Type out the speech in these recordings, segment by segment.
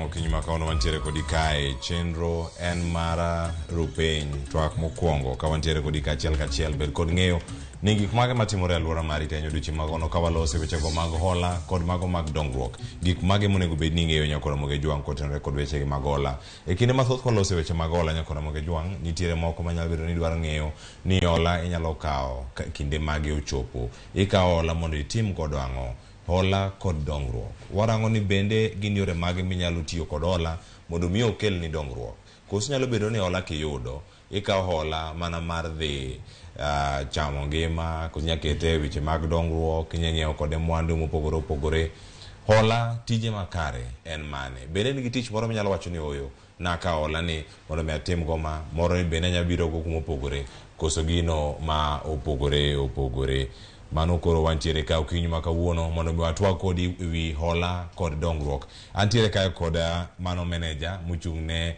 Jwang' okinyi ma kawuono wantiere kodi kae. Chenro en mar Rupiny, twak mokwongo ka wantiere kodi kaachiel kachiel. Bed kod ng'eyo ni gik mage matimore e alwora mari tenyo odiochieng' ma kawuono ka walose wechego mag hola kod mago mag dongruok. Gik mage monego bed ni ing'eyo nyakora Ramogi Jwang' kotenore kod wechegi mag hola. E kinde mathoth kwaloso weche mag hola nyakora Ramogi Jwang', nitiere moko manyalo bedo ni dwaro ng'eyo ni hola inyalo kawo kinde mage ochopo. Ikawo hola mondo itim godo ang'o? Hola kod dongruok. Warango ni bende gin yore mage minyalo tiyo kod hola mondo mi okelni dongruok. Koso nyalo bedo ni hola kiyudo, ikawo hola mana mar dhi chamo ngima, koso inyalo kete e weche mag dongruok, inyalo nyiewo kode mwandu mopogore opogore. Hola tije makare en mane? Bende en gi tich moro minyalo wacho ni ooyo, nakawo hola ni mondo mi atim go ma, moro ni bende anyalo biro go kuma opogore, koso gino ma opogore opogore. Mano koro wantiere ka okinyi ma kawuono mondo mi watwag kodi ewi hola kod dongruok. Antiere kae kod mano meneja mochung' ne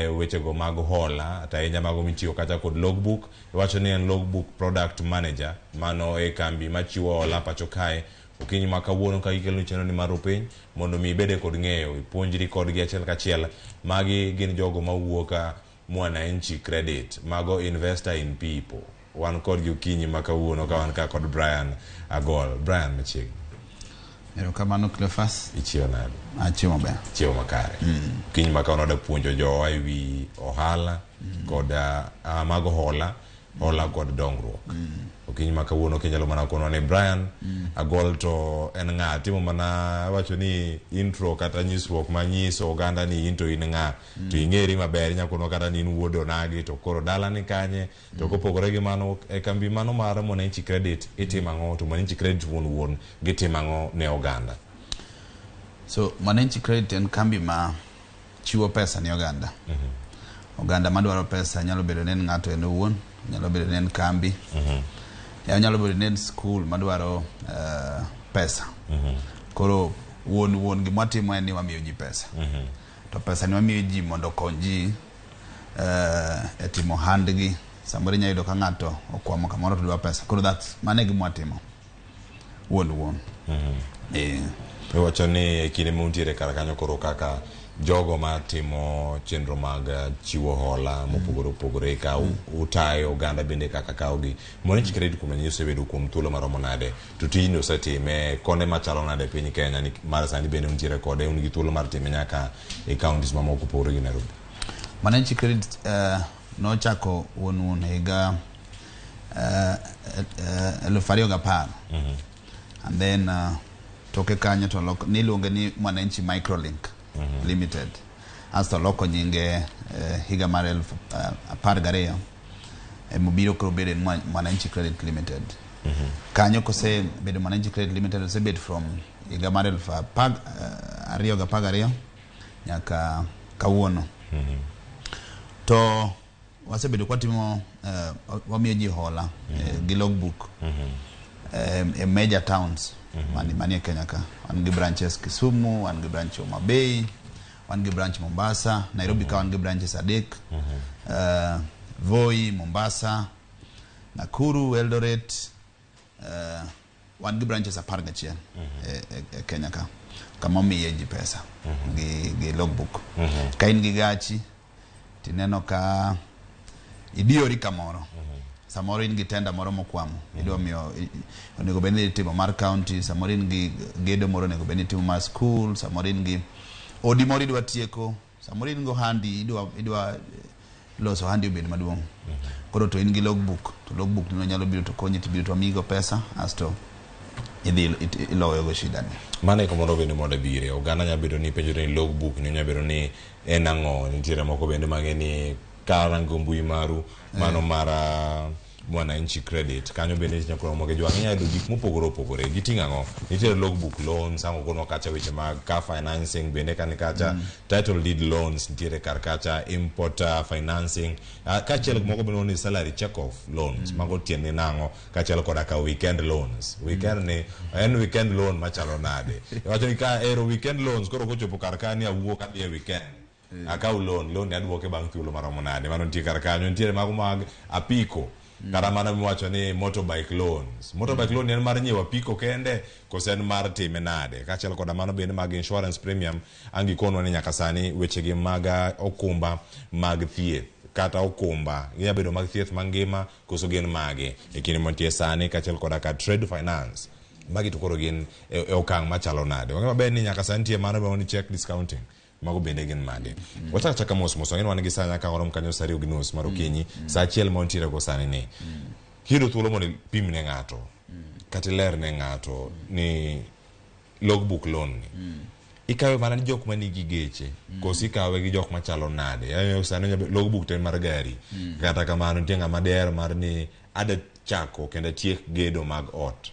wechego mag hola to ahinya mago mitiyo kacha kod logbook. Iwacho ni en logbook product manager mano e kambi machiwo hola pacho kae. Okinyi ma kawuono ka gikeloni chenro ni mar Rupiny mondo mi ibede kod ng'eyo, ipuonjri kodgi achiel kachiel. Magi gin jogo mawuok Mwananchi Credit, mago investor in people. Wan kodgi okinyi ma kawuono ka wan ka kod Brian Agol. Brian machiegni. Erokamano Cleophas. Ichiewo nade? Achiewo maber. Chiewo makare. Okinyi ma kawuono wadwa puonjo jowa e wi ohala kod mago hola, hola kod dongruok. Okinyi ma kawuono kinyalo mana konwa ni Brian Agol to en ng'a? Timo mana wacho ni intro kata nyisruok manyiso oganda ni in to in ng'a. To ing'eri maber, inyalo konwa kata ni in wuod onagi to koro dala ni kanye. To kopogore gi mano, e kambi mano mar Mwananchi Credit itimo ang'o to Mwananchi Credit wuon wuon gitimo ang'o ne oganda? So Mwananchi Credit en kambi ma chiwo pesa ne oganda. Oganda madwaro pesa nyalo bedo ni en ng'ato en owuon, nyalo bedo ni en kambi, nyalo bedo ni en school madwaro pesa. Koro wuon wuon gima watimo en ni wamiyo ji pesa. To pesa ni wamiyo ji mondo okony ji e timo ohandgi. Samoro inyalo yudo ka ng'ato okwamo kamoro to dwa pesa. Koro that's mano e gima watimo wuon wuon. Iwacho ni e kinde ma untiere kar kanyo koro kaka jogo matimo chenro mag chiwo hola mopogore opogore ka utayo oganda bende kaka kawogi. Mwananchi Credit kuom ranyisi osebedo kuom thuolo maromo nade to tijni osetime konde machalo nade e piny Kenya ni mar sani bende untiere kode un gi thuolo mar time nyaka e counties mamoko opogore gi Nairobi. Mwananchi Credit nochako wuon wuon higa 2010. And then toke kanyo to lok, niluonge ni Mwananchi Microlink Limited. Asto oloko nyinge higa mar 2012 emobiro koro bedo en Mwananchi Credit Limited. Kanyo kosebedo Mwananchi Credit Limited osebet from higa mar 2012 nyaka kawuono. To wasebedo kwatimo wamiyo ji hola gi logbook e major towns manie Kenya ka. Wan gi branches Kisumu, wan gi branch Homa Bay, wan gi branch Mombasa, Nairobi ka wan gi branches adek. Voi, Mombasa, Nakuru, Eldoret, wan gi branches 11 e Kenya ka kama omiye ji pesa gi logbook. Ka in gi gachi tineno ka idiyori kamoro, samoro in gi tenda moro mokwamo idwa miyo onego bed ni itimo mar county, samoro in gi gedo moro onego bed ni itimo mar school, samoro in gi odi moro idwa tieko, samoro in go handi idwa loso handi obed maduong'. Koro to in gi logbook, to logbook nino nyalo biro to konyi tibiro to wamiyigo pesa asto idhi iloyogo shida ni. Mano e kamoro bende mondo bire. Oganda nyalo bedo ni penjore ni logbook ni nyalo bedo ni en ang'o. Nitiere moko bende mang'e ni karango mbui maru mano mar Mwananchi Credit kanyo bende nitie nyakoro moge jwang' inyalo yudo gik mopogore opogore. Giting'o ang'o? Nitiere logbook loans, ang' ogonwa kacha weche mag car financing bende kani kacha, title deed loans nitiere kar kacha, import financing kaachiel gi moko bende ni salary check off loans. Mago tiende nang'o? Kaachiel koda ka weekend loans. Weekend ni en weekend loan machalo nade? Iwacho ni ka ero weekend loans koro kochopo kar ka ni awuok adhi e weekend. Akaw loan, loan ni aduoke bang' thuolo maromo nade? Mano nitie kar kanyo. Nitiere mago mag apiko. Kata mana miwacho ni motorbike loans. Motorbike loan en mar nyiewo apiko kende kose en mar time nade? Kaachiel koda mano bende mag insurance premium, ang' gikonwa ni nyaka sani wechegi mag okumba mag thieth kata okumba ginya bedo mag thieth mangima koso gin mage e kinde mantie sani, kaachiel koda ka trade finance magi to koro gin e okang' machalo nade. Wang'e maber ni nyaka sani nitie mano miluongo ni check discounting, mago bende gin mage? Wachak achaka mos mos. Wang'e ni wan gi sa nyaka warom kanyo sa 2:30 mar okinyi, sa achiel ma wantiere go sani ni kiyudo thuolo mondo ipim ne ng'ato kata iler ne ng'ato ni logbook loan ni ikawe mana ni jok manigi geche koso ikawe gi jok machalo nade? Yaani sani logbook to en mar gari, kata kamano nitie ng'ama dehero mar ni ada chako kendo atiek gedo mag ot.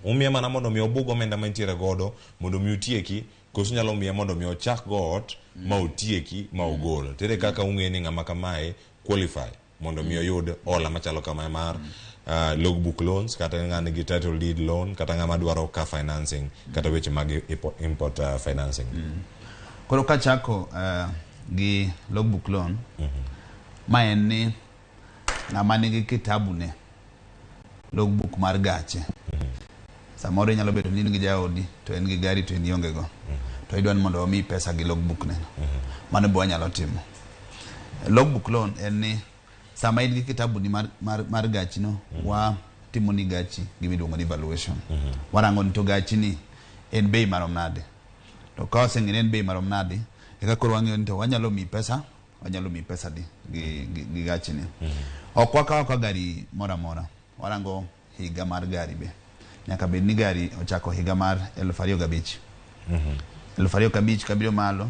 Umiye mana mondo mi obug omenda mantiere godo mondo mi otieki, koso nyalo miye mondo mi ochak go ot ma otieki ma ogol tere? Kaka ung'e ni ng'ama kamae qualify mondo mi oyud hola machalo kamae mar logbook loans, kata ng'ama nigi title deed loan, kata ng'ama dwaro car financing, kata weche mag import financing? Koro kachako gi logbook loan, ma en ni ng'ama nigi kitabu ne logbook mar gache. Samoro inyalo bedo ni in gi jaodi to en gi gari to in ionge go, to idwa ni mondo omiyi pesa gi logbook ne no. Mano be wanyalo timo. Logbook loan en ni sama in gi kitabu ni mar gachi no, wa timo ni gachi gima iluongo ni valuation. Warango ni to gachi ni en bei marom nade. To ka waseng'e ni en bei marom nade, eka koro wang'eyo ni to wanyalo miyi pesa, wanyalo miyi pesa di gi gachi ni. Ok wakaw ka gari moro amora. Warango higa mar gari be. Nyaka bed ni gari ochako higa mar 2005. 2005 kabiro malo,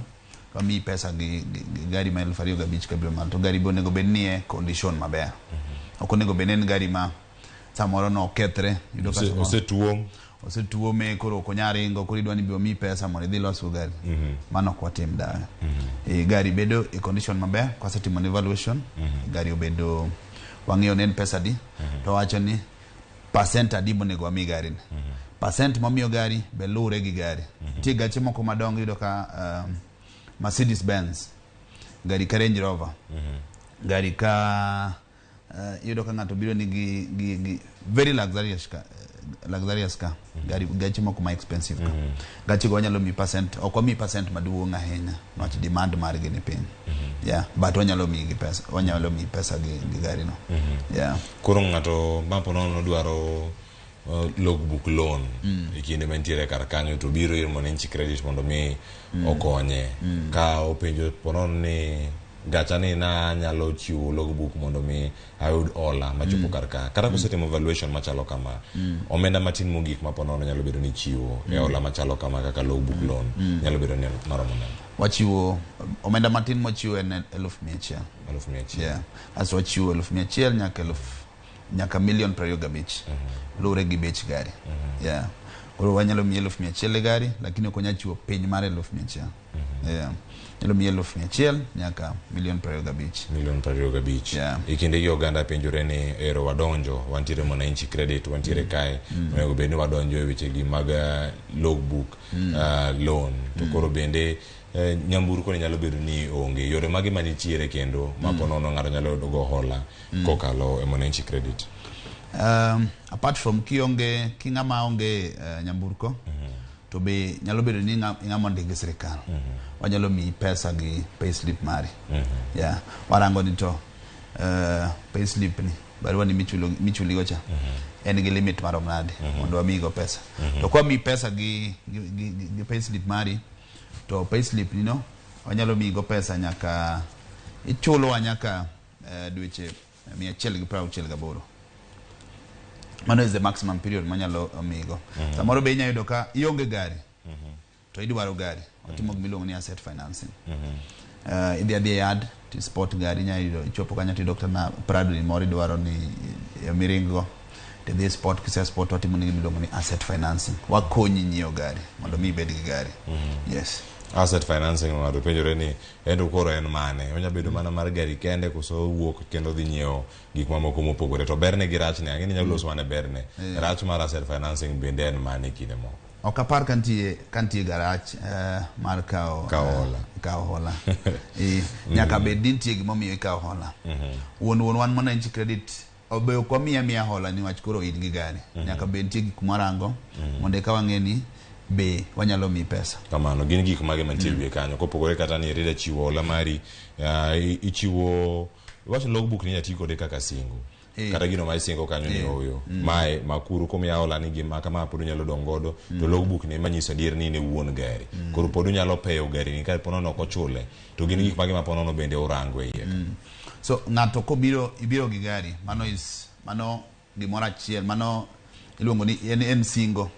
wamiyi pesa gi gari ma 2005 kabiro malo. To gari be onego bed ni e condition maber. Ok onego bed ni en gari ma samoro nokethre. Iyudo ka samoro Osetuom. Osetuome, koro ok onyal ringo, koro idwa ni bi omiyi pesa mondo idhi ilosgo gari. Mano ok watim dawe. Gari bedo e condition maber. Kwasetimo ne valuation, gari obedo, wang'iyo ni en pesa adi, to wawacho ni percent adi monego wami gari ni. Percent mamiyo gari be luwre gi gari. Nitie gache moko madongo, iyudo ka Mercedes Benz, gari ka Range Rover, gari ka iyudo ka ng'ato biro ni gi very luxurious car, luxurious car, gari, gache moko ma expensive ka. Gache go wanyalo miyi percent, ok wamiyi percent maduong' ahinya niwach demand margi ni piny. Yeah, but wanyalo miyi gi pesa, wanyalo miyi pesa gi gari no. Yeah. Koro ng'ato ma po nono dwaro logbook loan e kinde mantiere kar kanyo to biro ir Mwananchi Credit mondo mi okonye. Ka openjo po nono ni gacha ni na nyalo chiwo logbook mondo mi ayud hola machopo kar ka, kata kosetimo valuation machalo kama, omenda matin mogik ma po nono nyalo bedo ni chiwo e hola machalo kama kaka logbook loan nyalo bedo ni maromo nade? Wachiwo omenda matin mochiwo en 100,000. 100,000. Yeah. Asto wachiwo 100,000 nyaka nyaka milion 25. Luwre gi bech gari. Yeah. Koro wanyalo miyi 100,000 e gari, lakini ok wanyal chiwo piny mar 100,000. Yeah. Nyalo miyi 100,000 nyaka milion 25. Milion 25. Yeah. E kinde gi oganda penjore ni ero wadonjo, wantiere Mwananchi Credit, wantiere kae, onego bed ni wadonjo e weche gi mag logbook loan, to koro bende nyamburko ni nyalo bedo ni onge. Yore mage manitiere kendo ma po nono ng'ato nyalo yudo go hola kokalo e Mwananchi Credit? Apart from kionge ki ng'ama onge nyamburko, to be nyalo bedo ni ng'ama ondik gi sirikal, wanyalo miyi pesa gi payslip mari. Yeah. Warango ni to payslip ni, barua ni michuligo cha, en gi limit marom nade mondo wamiyigo pesa. To kwa miyi pesa gi payslip mari, to payslip ni no wanyalo miyigo pesa nyaka ichulowa nyaka dweche 168. Mano is the maximum period manyalo miyigo. Samoro be inyalo yudo ka ionge gari to idwaro gari, watimo gima iluongo ni asset financing. Idhi adhiya e yard to spot gari, inyalo yudo ichopo kanyo tiyudo kata na Prado ni moro idwaro ni miring go, tidhi spot. Kise spot, watimo ni gima iluongo ni asset financing, wakonyi nyiewo gari mondo mi ibed gi gari. Yes. Asset financing, ng'ato penjore ni ento koro en mane? Onya bedo mana mar gari kende koso owuok kendo dhi nyiewo gik mamoko mopogore? To berne gi rachne, ang'e ni inyalo loso mana berne, rach mar asset financing bende en mane e kinde moko? Ok apar ka nitie garach mar kawo Kawo hola. Kawo hola. Nyaka bed ni nitie gimomiyo ikawo hola. Wuon wan Mwananchi Credit. Obe ok wamiya miya hola niwach koro in gi gari. Nyaka bed nitie gik mwarango mondo eka wang'e ni be wanyalo miyi pesa. Kamano, gin gik mage mantie wiye kanyo kopogore kata ni rida chiwo hola mari, ichiwo iwacho logbook ni inya kode kaka singo. Kata gino ma isingo kanyo ni oyo mae makuru komiya hola ni gima kama pod unyalo dong' godo to logbook ni ema nyiso adier ni in e wuon gari. Koro pod unyalo peyo gari ni ka po nono ok ochule to gin gik mage ma po nono bende urango e iye ka. So ng'ato kobiro ibiro gi gari, mano is mano gimoro achiel, mano iluongo ni en singo.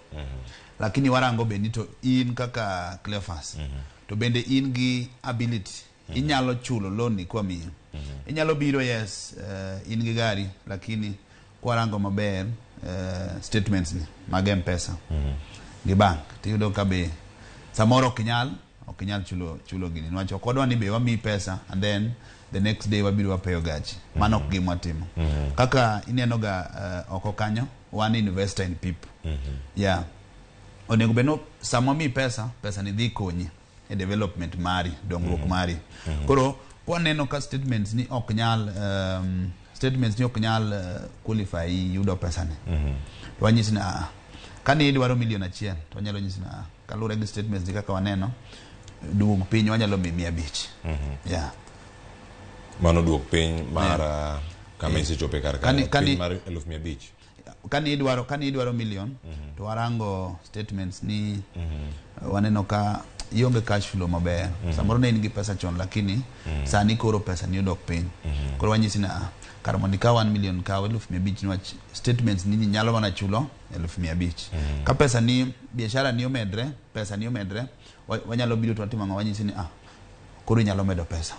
Lakini warango be ni to in kaka Cleophas, to bende in gi ability, inyalo chulo loan ni kwamiyi. Inyalo biro, yes, in gi gari, lakini kwarango maber statements ni mag M-Pesa gi bank, tiyudo ka be samoro ok inyal chulo gini, niwach ok wadwa ni be wamiyi pesa and then the next day wabiro wapeyo gachi. Mano ok gima watimo. Kaka ineno ga oko kanyo, wan investor in people. Yeah, onego bed ni sama wamiyi pesa, pesa ni dhi konyi e development mari, dongruok mari. Koro kwaneno ka statements ni ok nyal qualify yudo pesa ni, to wanyisi ni kani idwaro milion 1 to wanyalo nyisi ni kaluwore gi statements ni kaka waneno, duog piny, wanyalo miyi 500. Yeah. Mano duok piny mar kama isechope kar kanyo, piny mar 500,000. Kani idwaro milion to warango statements ni, waneno ka ionge cash flow maber. Samoro ne in gi pesa chon, lakini sani koro pesa ni odok piny. Koro wanyisi ni kar mondo ikaw 1 million, kaw 500,000, niwach statements ni nyalo mana chulo 500,000. Ka pesa ni biashara ni omedre, pesa ni omedre, wanyalo biro to watimo ang'o? Wanyisi ni koro inyalo medo pesa.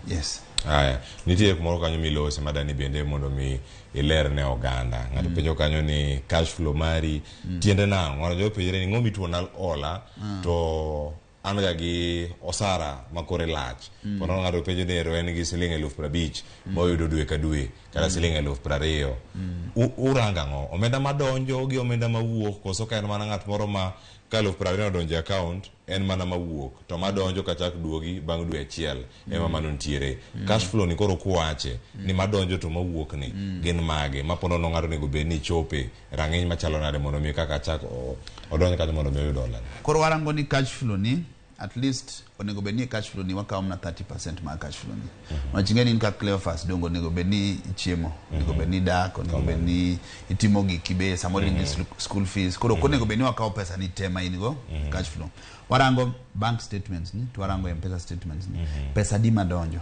Yes. Aya, nitie kumoro kanyo milose madani bende mondo mi iler ne oganda. Ng'ato penjo kanyo ni cash flow mari tiende nang'o? Ng'ato jo penjre ni ng'o mituona hola to an ga gi osara ma kore lach. Ponono ng'ato penjo ni ero en gi siling 50,000 moyudo dwe ka dwe kata siling 20,000. Urango ang'o? Omenda madonjo gi omenda mawuok, koso ka en mana ng'at moro ma ka 20,000 odonjo e account en mana mawuok to madonjo kachak duogi bang' dwe achiel ema mano nitiere. Cash flow ni koro kuwache ni madonjo to mawuok ni gin mage ma po nono ng'ato onego bed ni chope rang'iny machalo nade mondo mi kaka chak odonj kanyo mondo mi oyud hola ni? Koro warango ni cash flow ni at least onego bed ni e cash flow ni wakawo mana 30% mar cash flow ni. Wach ing'e ni in kaka Cleophas dongo onego bed ni ichiemo, onego bed ni idak, onego bed ni itimo giki be, samoro in gi school fees. Koro ok onego bed ni wakawo pesa ni te ma in go cash flow. Warango bank statements ni to warango M-Pesa statements ni. Pesa di madonjo.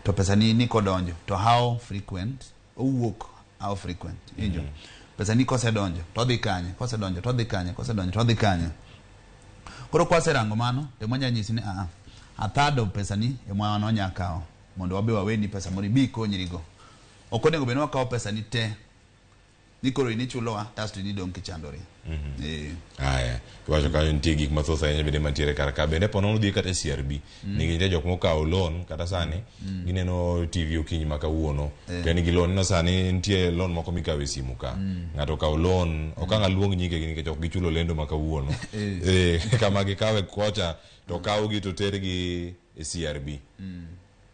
To pesa ni kodonjo to how frequent owuok, how frequent injo. Pesa ni kosedonjo to odhi kanye, kosedonjo to odhi kanye, kosedonjo to odhi kanye. Koro kwaserango mano to ema nyisi ni a third of pesa ni ema wan wanya kawo mondo wabe waweni pesa moro ibi ikonyrigo. Ok onego bed ni wakawo pesa ni te ni koro in ichulowa kasto in idong' kichandori. Eh. Aya, iwacho kanyo nitie gik mathoth ahinya bende mantiere kar ka. Bende po nono dhi kata e CRB, nikech nitie jok mokawo loan kata sani gineno TV okinyi ma kawuono to en gi loan. Ineno sani nitie loan moko mikawo e simu ka. Ng'ato okawo loan, ok ang' aluong nyingegi nikech ok gichulo lendo ma kawuono. Kama gikawe kocha to kawgi to tergi e CRB.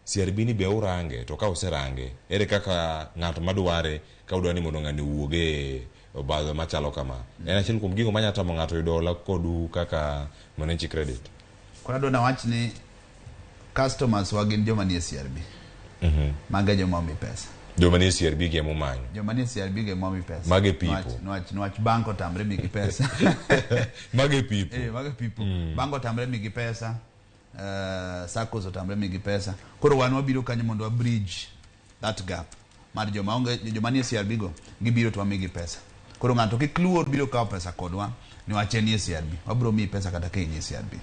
CRB ni be urange to ka userange ere kaka ng'at madware ka udwa ni mondo ng'ani owuog e obadho machalo kama en achiel kuom gigo manya tamo ng'ato yudo hola kodu kaka Mwananchi Credit? Koro adwa nawach ni customers wa gin joma nie CRB. Mago e joma omi pesa. Joma nie CRB gi ema umanyo. Joma nie CRB gi ema omi pesa. Mage people. Niwach bank otamre migi pesa. Mage people. Eh, mago e people. Bank otamre migi pesa. SACCOs otamre migi pesa. Koro wan wabiro kanyo mondo wa bridge that gap mar joma onge, joma nie CRB go gibiro to wamigi pesa. Koro ng'ato kik luor biro kawo pesa kodwa niwach en e CRB. Wabiro miyi pesa kata ka in e CRB.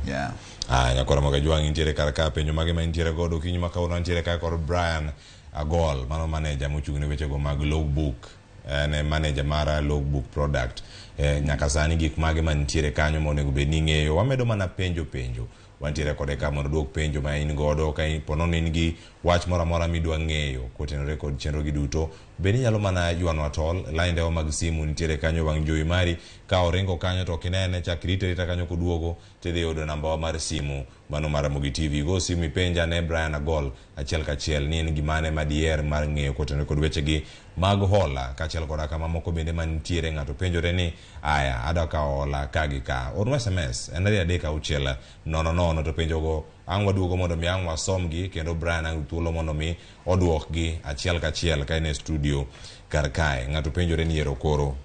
Yeah. Ah, nyakora moga jwang' intiere kar ka penjo mage ma intiere godo okinyi ma kawuono ntiere ka kod Brian Agol, mano manager mochung' ne wechego mag logbook, en e manager mar logbook product. Nyaka sani gik mage mantiere kanyo monego bed ni ing'eyo? Wamedo mana penjo penjo, wantiere kode ka mondo oduok penjo ma in godo ka po nono in gi wach moro amora midwa ng'eyo kotenore kod chenro gi duto. Bende inyalo mana ywanwa tol, laindewa mag simu nitiere kanyo wang' jowi mari, ka oringo kanyo to ok inene, chak irite arita kanyo koduogo tidhi yudo nambawa mar simu mano mar Ramogi TV. Go simu ipenja ne Brian Agol achiel kachiel ni en gimane madiher mar ng'eyo kotenore kod wechegi mag hola kaachiel koda kama moko bende mantiere ng'ato penjore ni aya adwa kawo hola ka gi ka. Ornwa SMS en 236 00 to penjogo ang' waduogo mondo mi ang' wasomgi kendo Brian ang' thuolo mondo mi oduokgi achiel kachiel ka en e studio kar kae. Ng'ato penjore ni ero koro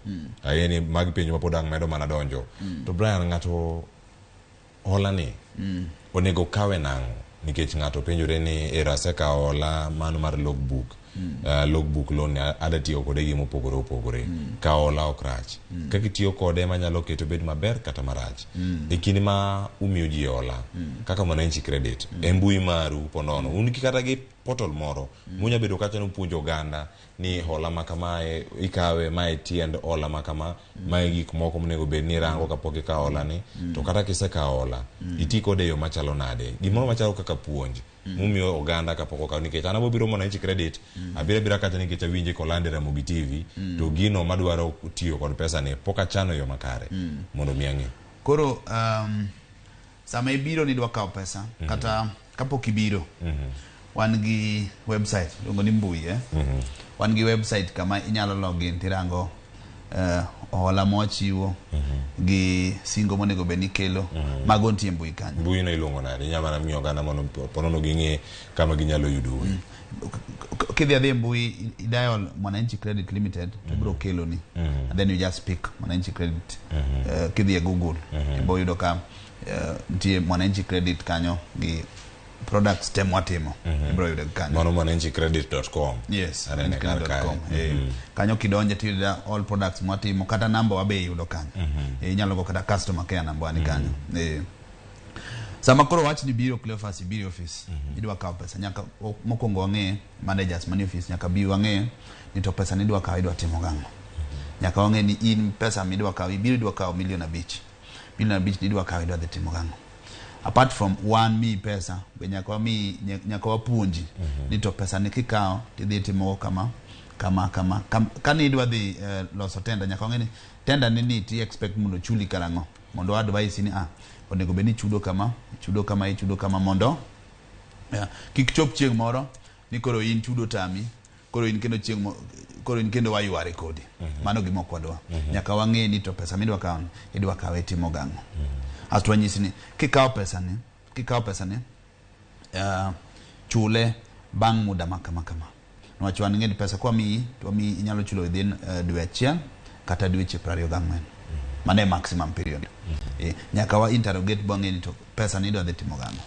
ayie ni magi penjo ma pod ang' medo mana donjo. To Brian ng'ato hola ni onego kawe nang'o? Nikech ng'ato penjore ni ero asekawo hola mano mar logbook. Logbook loan ni adwa tiyo kode gi mopogore opogore. Kawo hola ok rach. Kaka itiyo kode manyalo keto obed maber kata marach. E kinde ma umiyo ji hola kaka Mwananchi Credit e mbui maru ponono un gi kata gi portal moro munya bedo kacha nupuonjo oganda ni hola ma kamae ikawe mae tiend hola ma kama mae gik moko monego bed ni irango kapok ikawo hola ni to kata kisekawo hola iti kode e yo machalo nade gimoro machalo kaka puonj mumiyo oganda kapok okawo nikech an abobiro Mwananchi Credit abiro abira kacha nikech awinje kolande Ramogi TV to gino madwaro tiyo kod pesa ni pok achano e yo makare mondo mi ang'e. Koro sama ibiro ni idwa kawo pesa kata kapok ibiro wan gi website iluongo ni mbui Wan gi website kama inyalo login tirango hola mwachiwo gi singo monego bed ni ikelo mago nitie e mbui kanyo. Mbui no iluongo nade? Inyalo mana miyo oganda mondo ponono ging'e kama ginyalo yudoe. Kidhi adhi e mbui i dial Mwananchi Credit Limited to biro keloni and then you just pick Mwananchi Credit. Kidhi e Google ibo yudo ka nitie Mwananchi Credit kanyo gi products te mwatimo ibiro yudo kanyo. Mano mwananchicredit.com. Yes, Anene kar kae. mwananchicredit.com. Kanyo kidonje tiyudo all products mwatimo kata namba wa be iyudo kanyo. Inyalo go kata customer care namba wa ni kanyo. Sama koro wach ni biro Cleophas ibiro e office idwa kawo pesa nyaka mokwongo wang'e managers manie office nyaka bi wang'e ni to pesa ni idwa kawo idwa timo gang'o. Nyaka wang'e ni in pesa midwa kawo ibiro idwa kawo milion 5. Milion 5 ni idwa kawo idwa dhi timo gang'o. Apart from wan miyi pesa be nyaka wamiyi nyaka wapuonji ni to pesa ni kikawo tidhi timogo kama kama kama kani idwa dhi loso tender nyaka wang'e ni tender ni ti expect mondo chuli karang'o mondo advice ni onego bed ni ichudo kama ichudo kama ichudo kama mondo kik chop chieng' moro ni koro in chudo tami koro in kendo chieng' koro in kendo wayware kodi. Mano gima ok wadwa. Nyaka wang'e ni to pesa midwa kawo ni idwa kawe timo gang'o. Asto wanyisi ni kikawo pesa ni kikawo pesa ni chule bang' muda ma kama kama. Niwach wan ng'e ni pesa kwamiyi to wamiyi inyalo chulo within dwe achiel kata dweche 24. Mano e maximum period. Nyaka wa interrogate bang'e ni to pesa ni idwa dhi timo gang'o.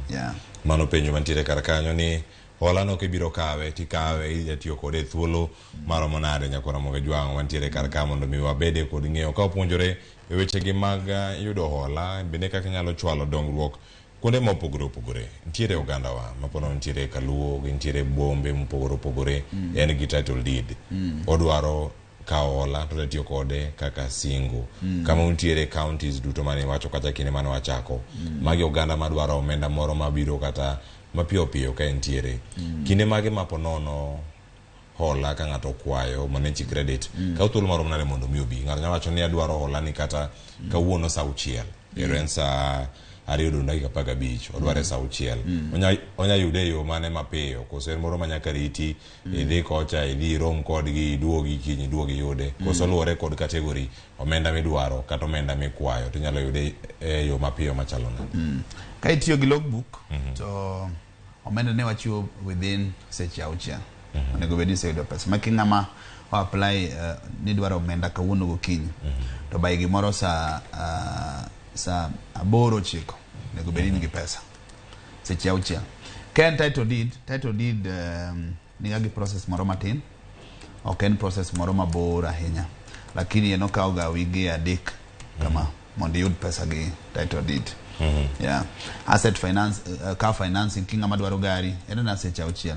Yeah. Mano penjo mantiere kar kanyo ni hola no kibiro kawe tikawe idhi tiyo kode e thuolo maromo nade nyakwar Ramogi Jwang' wantiere kar ka mondo mi wabede kod ng'eyo ka wapuonjore e wechegi mag yudo hola bende kaka inyalo chwalo dongruok kuonde mopogore opogore. Nitiere ogandawa mapono nitiere Kaluo, gintiere bombe mopogore opogore, en gi title deed. Odwaro kawo hola to tiyo kode kaka singo. Kama untiere counties duto mane iwacho kacha kinde mane wachako. Magi oganda madwaro omenda moro mabiro kata mapiyo piyo ka entiere. Kinde mage ma ponono hola ka ng'ato okwayo Mwananchi Credit kawo thuolo marom nade mondo mi obi? Ng'ato nyalo wacho ni adwaro hola ni kata kawuono sa 6. Ero en sa 2:15 odware sa 6. Onya yude e yo mane mapiyo koso en moro ma nyaka riti idhi kocha idhi irom kodgi iduogi kiny iduogi iyude koso luwore kod category omenda midwaro kata omenda mikwayo tinyalo yude e yo mapiyo machalo nade? Ka itiyo gi logbook to omenda ne wachiwo within seche 6. Onego bed ni iseyudo pesa. Ma ki ng'ama o apply ni dwaro omenda kawuono gokinyi to by gimoro sa 8 9 onego bed ni in gi pesa seche 6. Ka en title deed, title deed niga gi process moro matin, ok en process moro mabor ahinya, lakini en okawo ga wige 3 kama mondo iyud pesa gi title deed. Yeah. Asset finance, car financing ki ng'ama dwaro gari en na seche 6.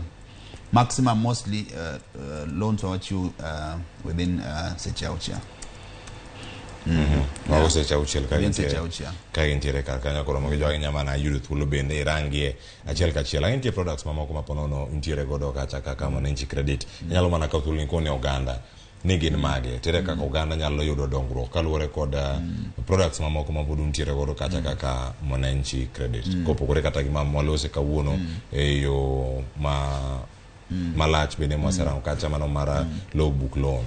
Maximum mostly loans wachiwo within seche 6. Mago seche 6 ka Gin seche gintiere 6. Ka gintiere kar kanyo. Koro magi jogi nyama na yudo thuolo bende irangie achiel kachiel. Ang'e nitie products mamoko ma ponono nitiere godo kacha kaka Mwananchi Credit. Inyalo mana kawo thuolo ni kone oganda ni gin mage tere kaka oganda nyalo yudo dongruok kaluwore kod products mamoko ma pod untiere godo kacha kaka Mwananchi Credit, kopogore kata gi ma mwalose kawuono e yo ma malach bende mwaserango kacha, mano mar logbook loan.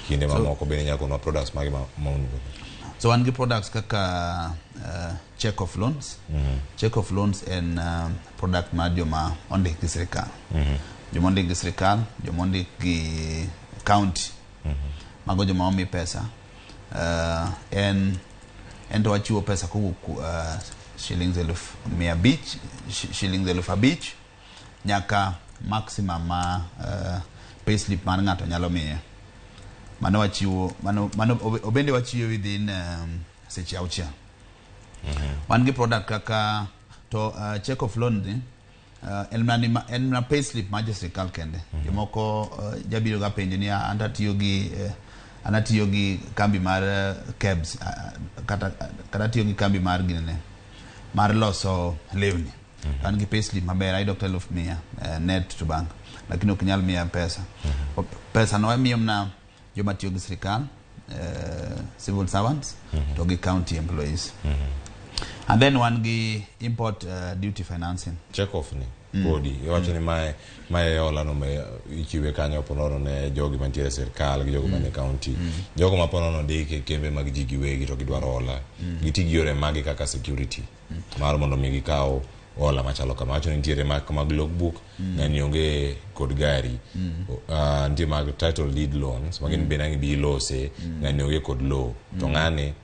Kinde mamoko bende nyalo konwa products mage ma un godo? So wan gi products kaka check off loans. Check off loans en product mar joma ondik gi sirikal, joma ondik gi sirikal, joma ondik gi county, mago joma omi pesa. En to wachiwo pesa kowuok shillings 500,000, shillings 5,000 nyaka maximum ma payslip mar ng'ato nyalo miye. Mano wachiwo mano obende wachiwo within seche 6. Wan gi product kaka to check off loan ni en mana payslip mar jo sirikal kende. Jomoko jabiro ga penjo ni, "Ah, an atiyo gi kambi mar KEBS, kata atiyo gi kambi mar ginene mar loso lewni. An gi payslip maber, ayudo kata 100,000 net to bank, lakini ok nyal miya pesa." Pesa no wamiyo mana joma tiyo gi sirikal, civil servants to gi county employees. And then wan gi import duty financing. Check off ni podi iwacho ni mae hola no ma ichiwe kanyo ponono ne jogi mantiere e sirkal gi jogo manie county, jogo ma ponono ndike kembe mag ji giwegi to gidwaro hola, giti gi yore magi kaka security mar mondo mi gikaw hola machalo kama. Wacho ni nitiere mag logbook, ng'ani onge kod gari. Nitie mag title deed loans ma gin bende ang' ibi ilose, ng'ani onge kod lowo to ng'ani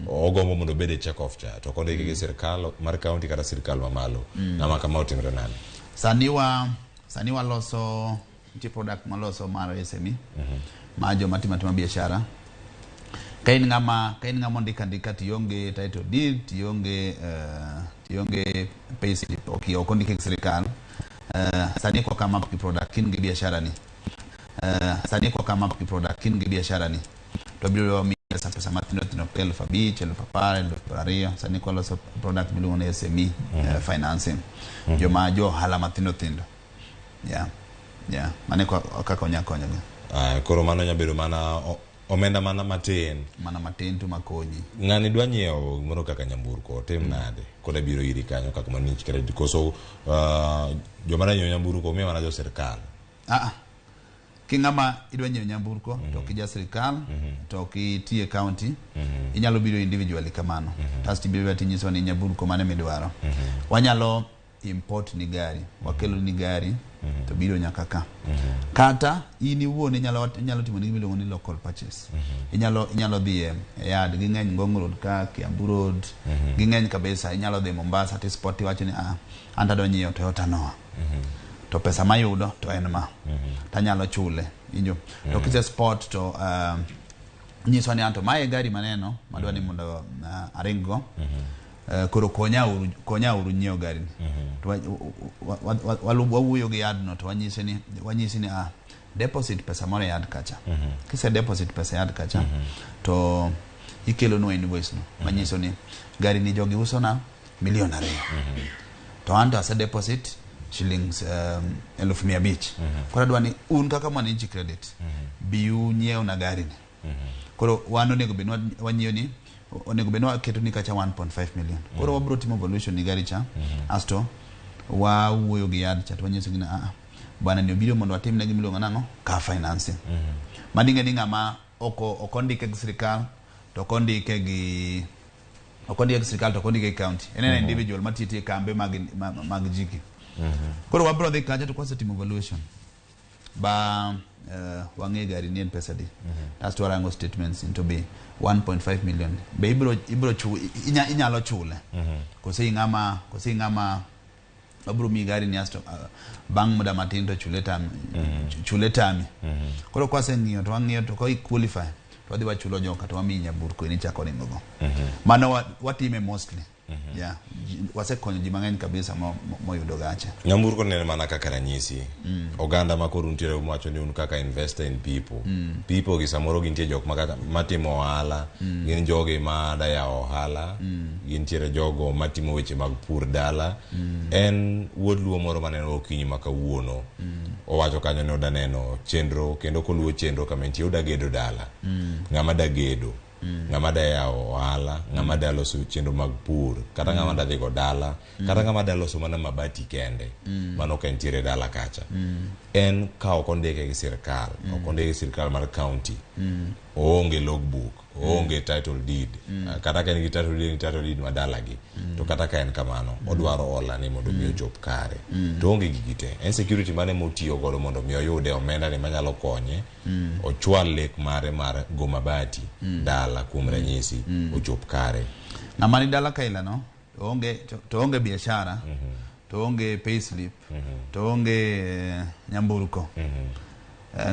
ogombo mondo obed e check off cha to ok ondike gi sirkal mar county kata sirkal mamalo. Ng'ama kama otimre nade? Sani waloso, nitie product maloso mar SME, ma joma timo atima biashara. Ka in ng'ama ondik andika tionge title deed, tionge payslip, ok ondike gi sirikal. Sani kwa come up gi product kin gi biashara ni. Sani kwa come up gi product kin gi biashara ni to biro miyi pesa matindo tindo kaka 5,000, 10,000, 20,000. Sani kwaloso product miluongo ni SME financing, joma jo ohala matindo tindo. Yeah, mano e kaka onya konyogi. Ah, koro mano nya bedo mana omenda mana matin. Mana matin to makonyi. Ng'ani dwa nyiewo gimoro kaka nyamburko, otim nade koda biro iri kanyo kaka Mwananchi Credit? Koso joma dwa nyiewo nyamburko miyo mana jo sirkal? Ah, king'ama idwa nyiewo nyamburko to ok ija sirikal to ok itiye county, inyalo biro individually kamano. Kasto ibiro tinyiso ni nyamburko mane midwaro. Wanyalo import ni gari, wakelo ni gari to biro nyaka ka. Kata in iwuon inyalo timo ni gimiluongo ni local purchase. Inyalo dhi e yard, ging'eny Ngong Road ka, Kiambu Road, ging'eny kabisa. Inyalo dhi Mombasa ti spot, iwacho ni, "Ah, an tadwa nyiewo Toyota Noah to pesa mayudo to en ma tanyalo chule." Injo to kise spot to nyiswa ni, "Anto mae e gari maneno madwa ni mondo aring go. Koro konya uru nyiewo gari ni." To wawuoyo gi yard no to wanyise ni, "Ah, deposit pesa moro e yard kacha." Kise deposit pesa e yard kacha to ikelonwa invoice no manyiso ni gari ni jogi uso na milion 2 to an to ase deposit shillings 500,000. Koro adwa ni un kaka Mwananchi Credit bi unyiewna gari ni. Koro wan onego bed ni wanyiewo ni, onego bed ni waketo ni kacha 1.5 million. Koro wabro timo valuation ni gari cha, asto wawuoyo gi yard cha to wanyiso gi ni, "Ah, bwana ni obiro mondo watim ne gimiluongo nang'o, car financing." Mano ing'e ni ng'ama ok ondike gi sirikal to ok ondike gi sirikal to ok ondike gi county, en individual matiyo tiyo e kambe mag jiki. Koro wabro dhi kacha to kwasetimo valuation ba wang'e gari ni en pesa di, asto warango statements into be 1.5 million be ibro inyalo chule kose ing'ama wabro miyi gari ni, asto bang' muda matin to chule tami, chule tami. Koro kwaseng'iyo to wang'iyo to ka qualify to wadhi wachulo joka to wamiyi nyamburko in ichako ringo go. Mano watime mostly. Yeah, wasekonyo ji mang'eny kabisa moyudo gache. Nyamburko nene mana kaka ranyisi. Oganda ma koro untiere mwacho ni un kaka investor in people. People gi samoro gintie jok ma kata matimo ohala, gin jogi ma da yawo ohala, gintiere jogo matimo weche mag pur dala. En wuod luo moro maneno okinyi ma kawuono. Owacho kanyo ni oda neno chenro kendo koluwo chenro kama entie oda gedo dala. Ng'ama da gedo. Ng'ama da yawo ohala, ng'ama da loso chenro mag pur, kata ng'ama da dhigo dala, kata ng'ama da loso mana mabati kende, mano ka entiere dala kacha. En ka ok ondike gi sirkal, ok ondike gi sirkal mar county, oonge logbook, oonge title deed, kata ka en gi title deed, en gi title deed ma dalagi, to kata ka en kamano, odwaro hola ni mondo mi ochop kare. To oonge gigi te. En security mane motiyo godo mondo mi oyude omenda ni manyalo konye, ochwal lek mare mar go mabati dala kuom ranyisi ochop kare. Ng'ama ni dala kaila no to onge to onge biashara, to onge payslip, to onge nyamburko.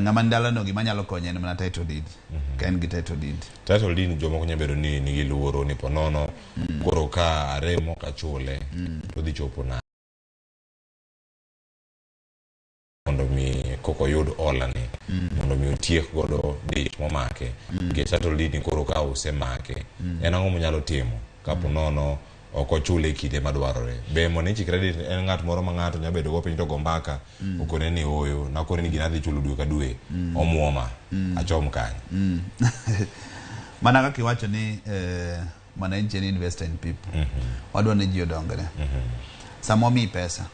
Ng'ama ni dala no gima nyalo konye en mana title deed. Ka en gi title deed. Title deed jomoko nyalo bedo ni nigi luoro ni ponono koro ka aremo kachule to dhi chopo na mondo mi koko oyud hola ni mondo mi otiek godo dich momake nikech title deed ni koro ka osemake en ang'o monyalo timo kapo nono ok ochule e kinde madwarore. Be Mwananchi Credit en ng'at moro ma ng'ato nyalo bedo go piny to go mbaka okone ni ooyo nakone ni gina adhi chulo dwe ka dwe omuoma achom kanye. Mana kaka iwacho ni Mwananchi en investor in people. Wadwa ni ji odongre. Sama wamiyi pesa,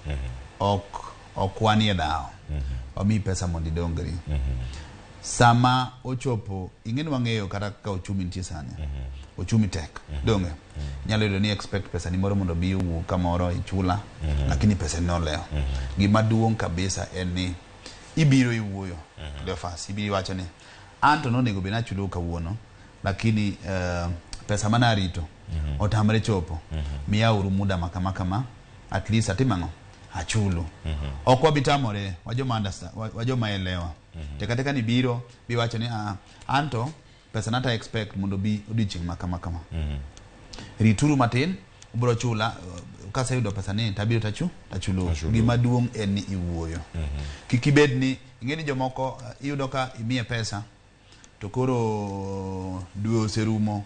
ok wanie dhawo. Wamiyi pesa mondo idongri. Sama ochopo, ing'e ni wang'eyo kata kaka uchumi nitie sani. Uchumi tek. Donge? Inyalo yudo ni expect pesa ni moro mondo obi owuog kamoro ichula, lakini pesa ni nolewo. Gima duong' kabisa en ni ibiro iwuoyo. Cleophas, ibiro iwacho ni an to nonego bed ni achulou kawuono, lakini pesa mane arito otamre chopo. Miyauru muda ma kama kama, at least atim ang'o? Achulu. Ok wabi tamore, wajoma understand, wajoma elewa. Teka teka ni biro biwacho ni an to pesa nata expect mondo bi odiochieng' ma kama kama. Rituru matin, ubiro chula, kaseyudo pesa ni tabiro tachulo. Gima duong' en ni iwuoyo. Kik ibed ni ing'e ni jomoko iyudo ka imiye pesa to koro dwe oserumo,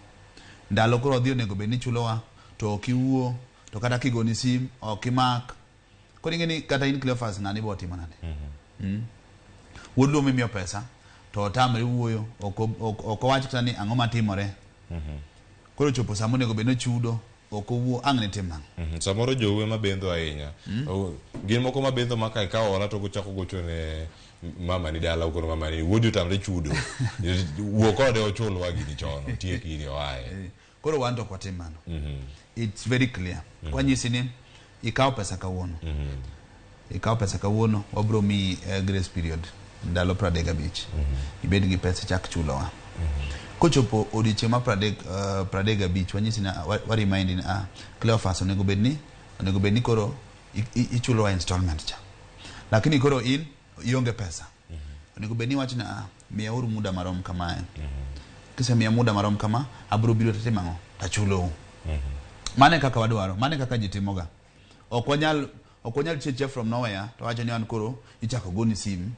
ndalo koro odhi onego bed ni chulowa to ok iwuo, to kata kigoni sim ok imak. Koro ing'e ni kata in Cleophas ng'ani bo timo nade? Wuod luo mimiyo pesa to otamre wuoyo, ok owach kata ni ang'o matimore. Koro chopo sama onego bed ni ochudo, ok owuo, ang' ne tim nang'o? Samoro jowe mabendho ahinya. Gin moko mabendho ma ka ikawo hola to gochako gocho ne mama ni dala okono mama ni wuodi otamre chudo. Wuo kode ochulwa gini chon, otiek gini oaye. Koro wan to ok watim mano. It's very clear. Kwanyisi ni ikawo pesa kawuono. Ikawo pesa kawuono, wabro miyi grace period ndalo 35. Ibed gi pesa ichak chulowa. Kochopo odiochieng' mar 35 wanyisi ni wa remind ni Cleophas onego bed ni koro ichulowa installment cha. Lakini koro in ionge pesa. Onego bed ni iwacho ni miyauru muda marom kamae. Kisemiya muda marom kama, abiro biro tatimo ang'o? Tachulou. Mano e kaka wadwaro, mano e kaka ji timoga. Ok wanyal chier from nowhere to wacho ni an koro ichako goni sim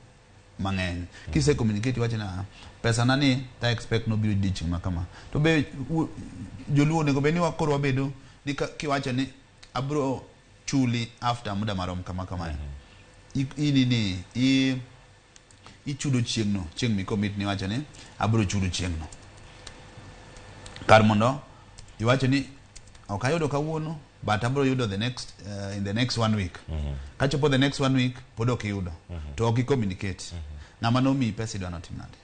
mang'eny. Kise communicate iwacho ni pesa na ni ta expect nobiro odiochieng' ma kama. To be joluo onego bed ni koro wabedo ni kiwacho ni abiro chuli after muda marom kama kamae. Ichudo chieng'no, chieng' mi commit ni iwacho ni abiro chudo chieng'no. Kar mondo iwacho ni ok ayudo kawuono, but abiro yudo the next, in the next 1 week. Kachopo the next 1 week, pod ok iyudo. To ok i-communicate. Ng'ama nomiyi pesa idwa notim nade?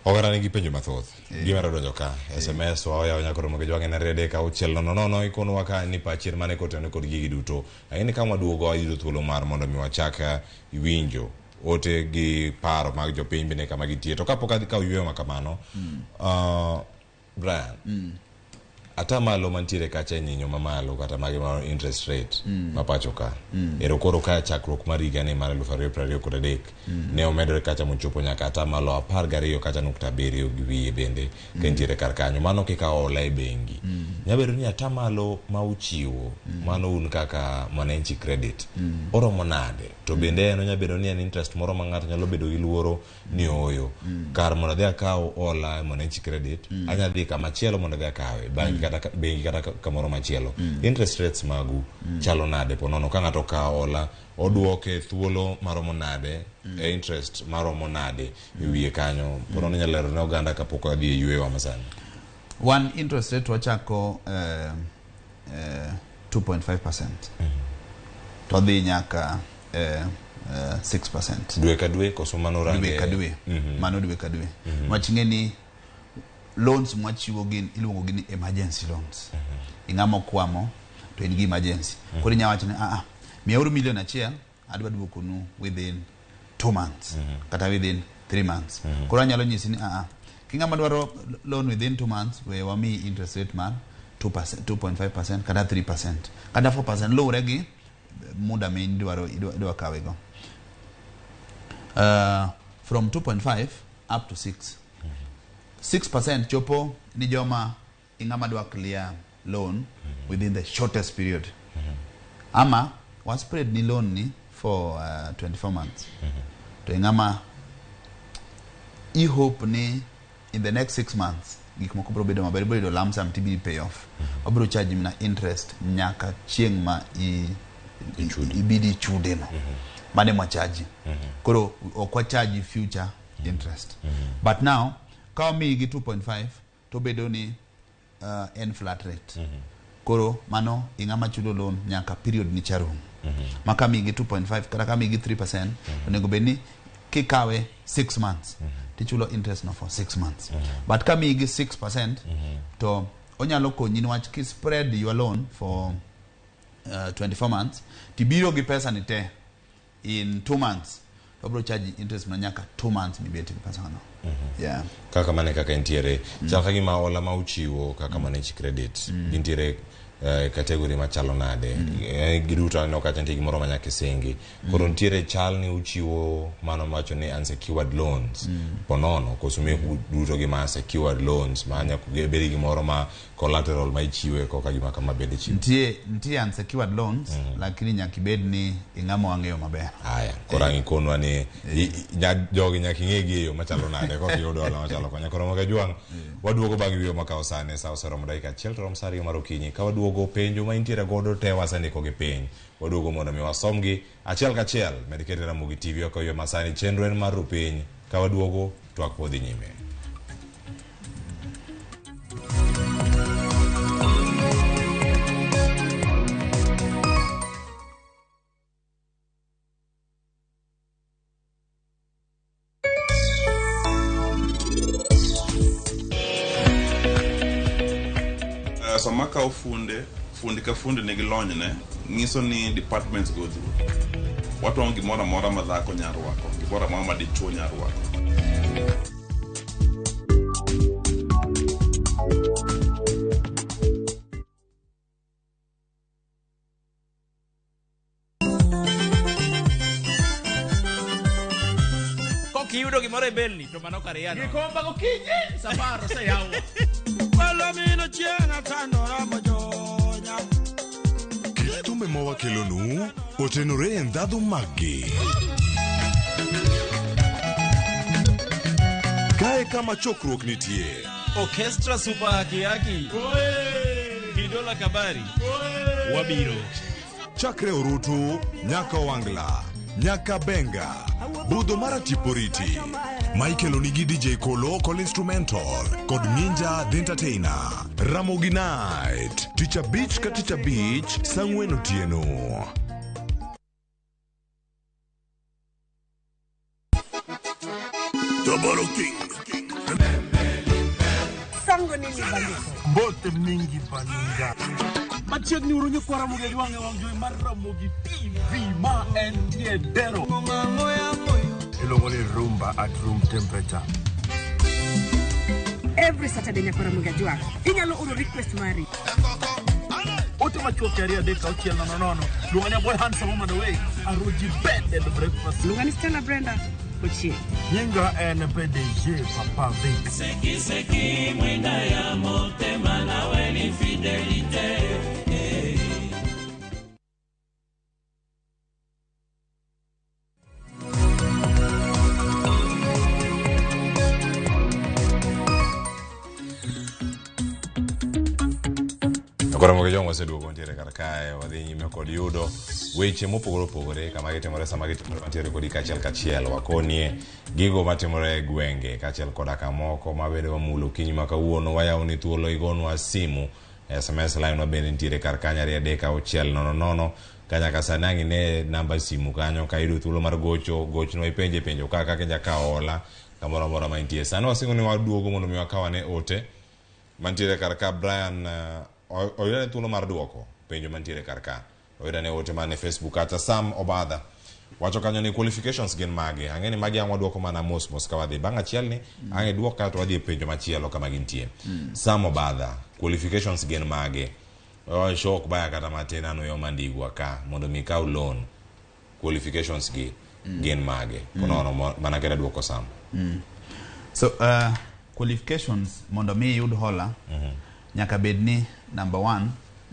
Oganda nigi penjo mathoth. Gima donjo ka SMS wa oyawo nyaka romo gi jwang'e na 3 6 0 0 ikonwa ka ni pachi mane kotenore kod gigi duto. Lakini ka waduogo wayudo thuolo mar mondo mi wachak winjo ote gi paro mag jopiny bende kama gintie. To kapok adhi kawo yueyo ma kamano, Brian, Atamalo mantiere kacha e nyinyo mamalo kata mage ma interest rate ma pacho ka. Ero koro ka chakruok mar higa ni mar 2023 ne omedore kacha mochopo nyaka atamalo 12 kacha nukta abiriyo gi wiye bende ka nitiere kar kanyo. Mano kikawo hola e bengi. Nyabedo ni atamalo ma uchiwo mano un kaka Mwananchi Credit oromo nade? To bende en onyabedo ni en interest moro ma ng'ato nyalo bedo gi luoro ni ooyo. Kar mondo adhi akaw hola e Mwananchi Credit, anya dhi kama chielo mondo adhi akawe, bangi kata bengi kata kamoro machielo. Interest rates magu chalo nade ponono ka ng'ato okawo hola oduoke thuolo maromo nade e interest maromo nade e wiye kanyo ponono inyalo lero ne oganda kapok wadhi e yweyo masani. One interest rate wachako 2.5% to dhi nyaka 6%. Dwe ka dwe koso mano range Dwe ka dwe. Mano dwe ka dwe. Wach ng'e ni loans mwachiwo gin iluongo gi ni emergency loans. Ing'ama okwamo to in gi emergency. Koro inya wacho ni miyauru milion achiel adwa duokonu within 2 months kata within 3 months. Koro anyalo nyisi ni king'ama dwaro loan within 2 months we wamiyi interest rate mar 2%, 2.5% kata 3% kata 4% luwore gi muda ma idwa kawe go. From 2.5 up to 6. 6% chopo ni joma ing'ama dwa clear loan within the shortest period. Ama wa spread ni loan ni for 24 months. To ing'ama i hope ni in the next 6 months gik moko biro bedo maber, ibiro yudo lump sum tibiro pay off. Wabiro charge mana interest nyaka chieng' ma ibidi ichude no. Mano ema charge. Koro ok wa charge future interest. But now ka wamiyi gi 2.5 to bedo ni en flat rate. Koro mano ing'ama chulo loan nyaka period ni cha rum. Ma ka miyi gi 2.5 kata ka miyi gi 3% onego bed ni kikawe 6 months tichulo interest no for 6 months. But ka miyi gi 6% to onyalo konyi niwach ki spread your loan for 24 months tibiro gi pesa ni te in 2 months to bro charge interest ma nyaka 2 months mibet gi pesa no. Yeah. Kaka mane kaka nitiere chal ka gima hola ma uchiwo kaka Mwananchi Credit gintiere category machalo nade? Giduto aneno kacha nitie gimoro ma nyaka isingi. Koro nitiere chal ni uchiwo mano mawacho ni unsecured loans ponono koso meku duto gi ma secured loans ma nyaka bed gi gimoro ma collateral ma ichiwe koka gima kama bende ichiwo. Nitie unsecured loans lakini nyaka ibed ni ing'ama wang'eyo maber. Aya, koro ang' ikonwa ni jogi nyaka ing'egi e yo machalo nade koka iyudo hola machalo konya. Koro Ramogi Ajwang', waduogo bang' yweyo makawo sani, sa oseromo dakika achiel to rom sa ariyo mar okinyi. Ka waduogo penjo ma intiere godo te wasendiko gi piny. Waduogo mondo mi wasomgi achiel kachiel. Med kete Ramogi TV oko ywe masani chenro en mar rupiny. Ka waduogo twak pod dhi nyime. Sama akawo funde, fundi ka fundi nigi lonyne, nyiso ni departments go through. Watwang'o gimoro amora ma dhako nyalo rwako, gimoro amora ma dichuo nyalo rwako. Kokiyudo gimoro e belni to mano kar yano. Gikomba gokinyi safar oseyawo. Palomino chieng' atandora mojonya. Kit thumbe ma wakelonu otenore e ndhadhu maggi. Kae kama chokruok nitie. Orchestra Super Haki Haki. Kidola Kabari. Wabiro. Chakre Orutu, nyaka Owangla, nyaka Benga, budho mar Tiporiti. Michael onigi DJ Kolo kod instrumental kod Ninja the Entertainer. Ramogi Night, tich abich ka tich abich, saa ang'wen otieno. Double King. Sango nini baluko? Mbote mingi baninga. Machiegni uru nyikwa Ramogi Ajwang' e wang' jowi mar Ramogi TV ma entie Dero. Iluongo ni rumba at room temperature. Every Saturday nyaka Ramogi Ajwang. Inyalo oro request mari. Ote machuok 2 3 6 0 0. Luonga ni boy handsome woman away. Aroji bed and breakfast. Luonga ni Stella Brenda Ochieng. Nyinga en PDG Papa Vic. Seki seki mwinda ya motema nawe ni fidelite. Koro mogo jong'o oseduogo ntiere kar kae wadhi nyime kod yudo weche mopogore opogore kama gitimore sama gitimore mantiere kodi kachiel kachiel wakonie gigo matimore e gwenge kaachiel koda kamoko mabende wamulo okinyi ma kawuono wayawoni thuolo igonwa simu SMS line wa bende nitiere kar kanyo 2 3 6 0 0 kanyaka sani ang' ine namba simu kanyo ka iyudo thuolo mar gocho gochnwa ipenje penjo kaka kaka inya kawo hola kamoro amora ma intie sani wasingo ni waduogo mondo mi wakaw ane ote mantiere kar ka Brian oyudane thuolo mar duoko penjo mantiere kar ka oyudane ote man e Facebook kacha Sam Obadha wacho kanyo ni qualifications gin mage ang'e ni magi ang' waduoko mana mos mos ka wadhi bang' achiel ni ang' iduok kae to wadhi e penjo machielo kama gintie Sam Obadha qualifications gin mage show ok baya kata matin an uyoma ndigwa ka mondo mi ikaw loan qualifications gi gin mage konono mana keda duoko Sam So qualifications mondo mi iyud hola nyaka bed ni number 1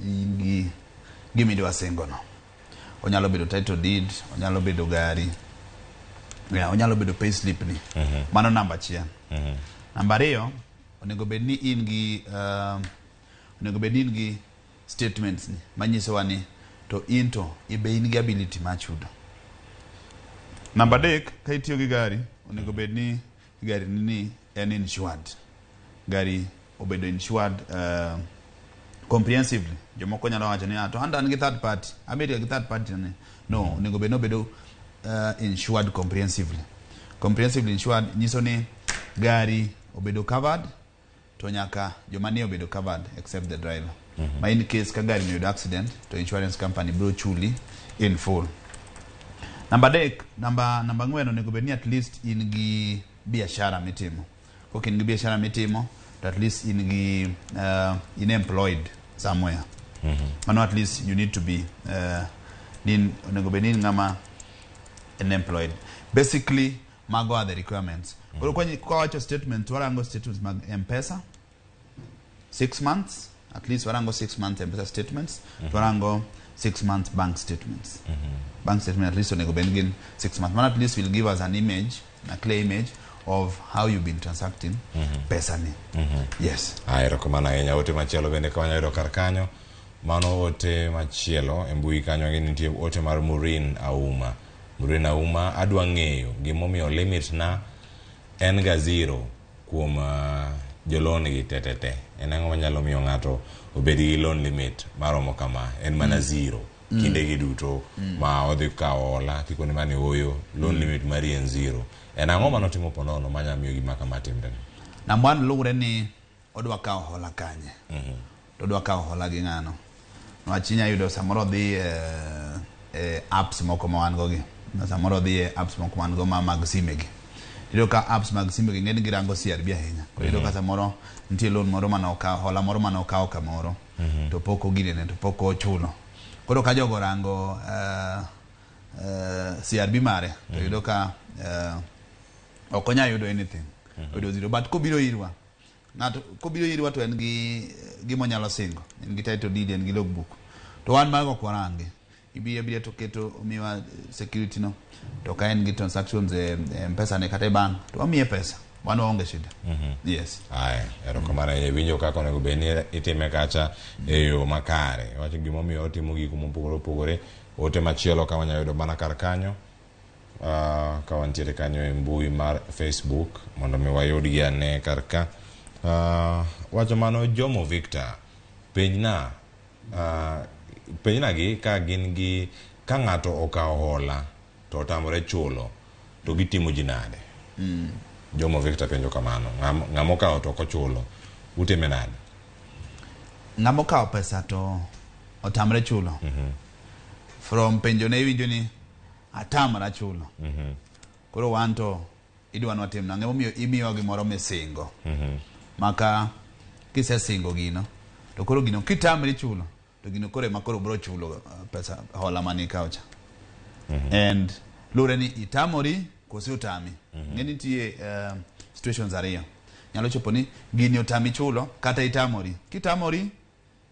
in gi gimidwa singo no. Onyalo bedo title deed, onyalo bedo gari, yeah, onyalo bedo pay slip ni. Mano namba achiel. Namba ariyo, onego bed ni in gi onego bed ni in gi statements ni manyisowa ni to in to ibe in gi ability mar chudo. Namba adek, ka itiyo gi gari, onego bed ni gari ni en insured. Gari obedo insured comprehensively. Jomoko nyalo wacho ni to an gi third party, abedo gi third party ni. No, onego bed ni obedo insured comprehensively. Comprehensively insured nyiso ni gari obedo covered to nyaka joma nie obedo covered except the driver. Ma in case ka gari oyudo accident to insurance company biro chuli in full. Namba adek, namba ang'wen onego bed ni at least in gi biashara mitimo. Kok in gi biashara mitimo to at least in gi in employed somewhere. Mano at least you need to be onego bed ni in ng'ama en employed. Basically mago are the requirements. Koro kwa wacho statement warango statements mag M-Pesa 6 months, at least warango 6 months M-Pesa statements, warango 6 months bank statements. Bank statement at least onego bed gin 6 months. Mano at least will give us an image, a clear image of how you've been transacting pesa ni. Yes. Erokamano ahinya. Ote machielo bende ka wanyalo yudo kar kanyo. Mano ote machielo e mbui kanyo gi nitie ote mar Maureen Auma. Maureen Auma adwa ng'eyo gimomiyo limit na en ga 0 kuom jolon gi tetete. En ang'o manyalo miyo ng'ato obed gi loan limit maromo kama? En mana 0 kinde gi duto ma odhi kawo hola tikone mane oyo loan limit mari en 0. En ang'o manotimo ponono manyalo miyo gima kama timre? Namba 1 luwore ni odwa kawo hola kanye. To odwa kawo hola gi ng'ano. Niwach inya yudo samoro odhi apps moko ma wan go gi. Samoro odhi e apps moko ma wan go ma mag sime gi. Iyudo ka apps mag sime gi ng'eny girango CRB ahinya. Koro iyudo ka samoro nitie loan moro mane okawo, hola moro mane okawo kamoro to pok oginene to pok ochulo. Koro ka jogo orango CRB mare to yudo ka ok onyal yudo anything. Oyudo 0. But kobiro irwa, ng'ato kobiro irwa to en gi gima onyalo singo, en gi title deed, en gi logbook. To wan mago ok warangi. Ibiro abira to keto omiwa security no, to ka en gi transactions e M-Pesa ne kata e bank to wamiye pesa, wan waonge shida. Yes. Aya, erokamano ahinya. Iwinjo kaka onego bed ni itime kacha e yo makare. Iwacho gimomiyo otimo gigo mopogore opogore. Ote machielo ka wanyalo yudo mana kar kanyo, ka wantiere kanyo e mbui mar Facebook mondo mi wayudgi ane kar ka. Wacho mano Jomo Victor, penjna gi ka gin gi ka ng'ato okawo hola to otamore chulo to gitimo ji nade? Jomo Victor penjo kamano. Ng'ama okawo to ok ochulo, utime nade? Ng'ama okawo pesa to otamre chulo. From penjo ne iwinjo ni atamra chulo. Koro wan to idwa ni watim nang'o? Emomiyo imiyowa gimoro misingo. Maka kisesingo gino to koro gino kitamri chulo to gino koro ema koro bro chulo pesa hola mane ikawo cha. And luwore ni itamori kose otami. Ng'e nitie situations ariyo. Nyalo chopo ni gini otami chulo kata itamori. Kitamori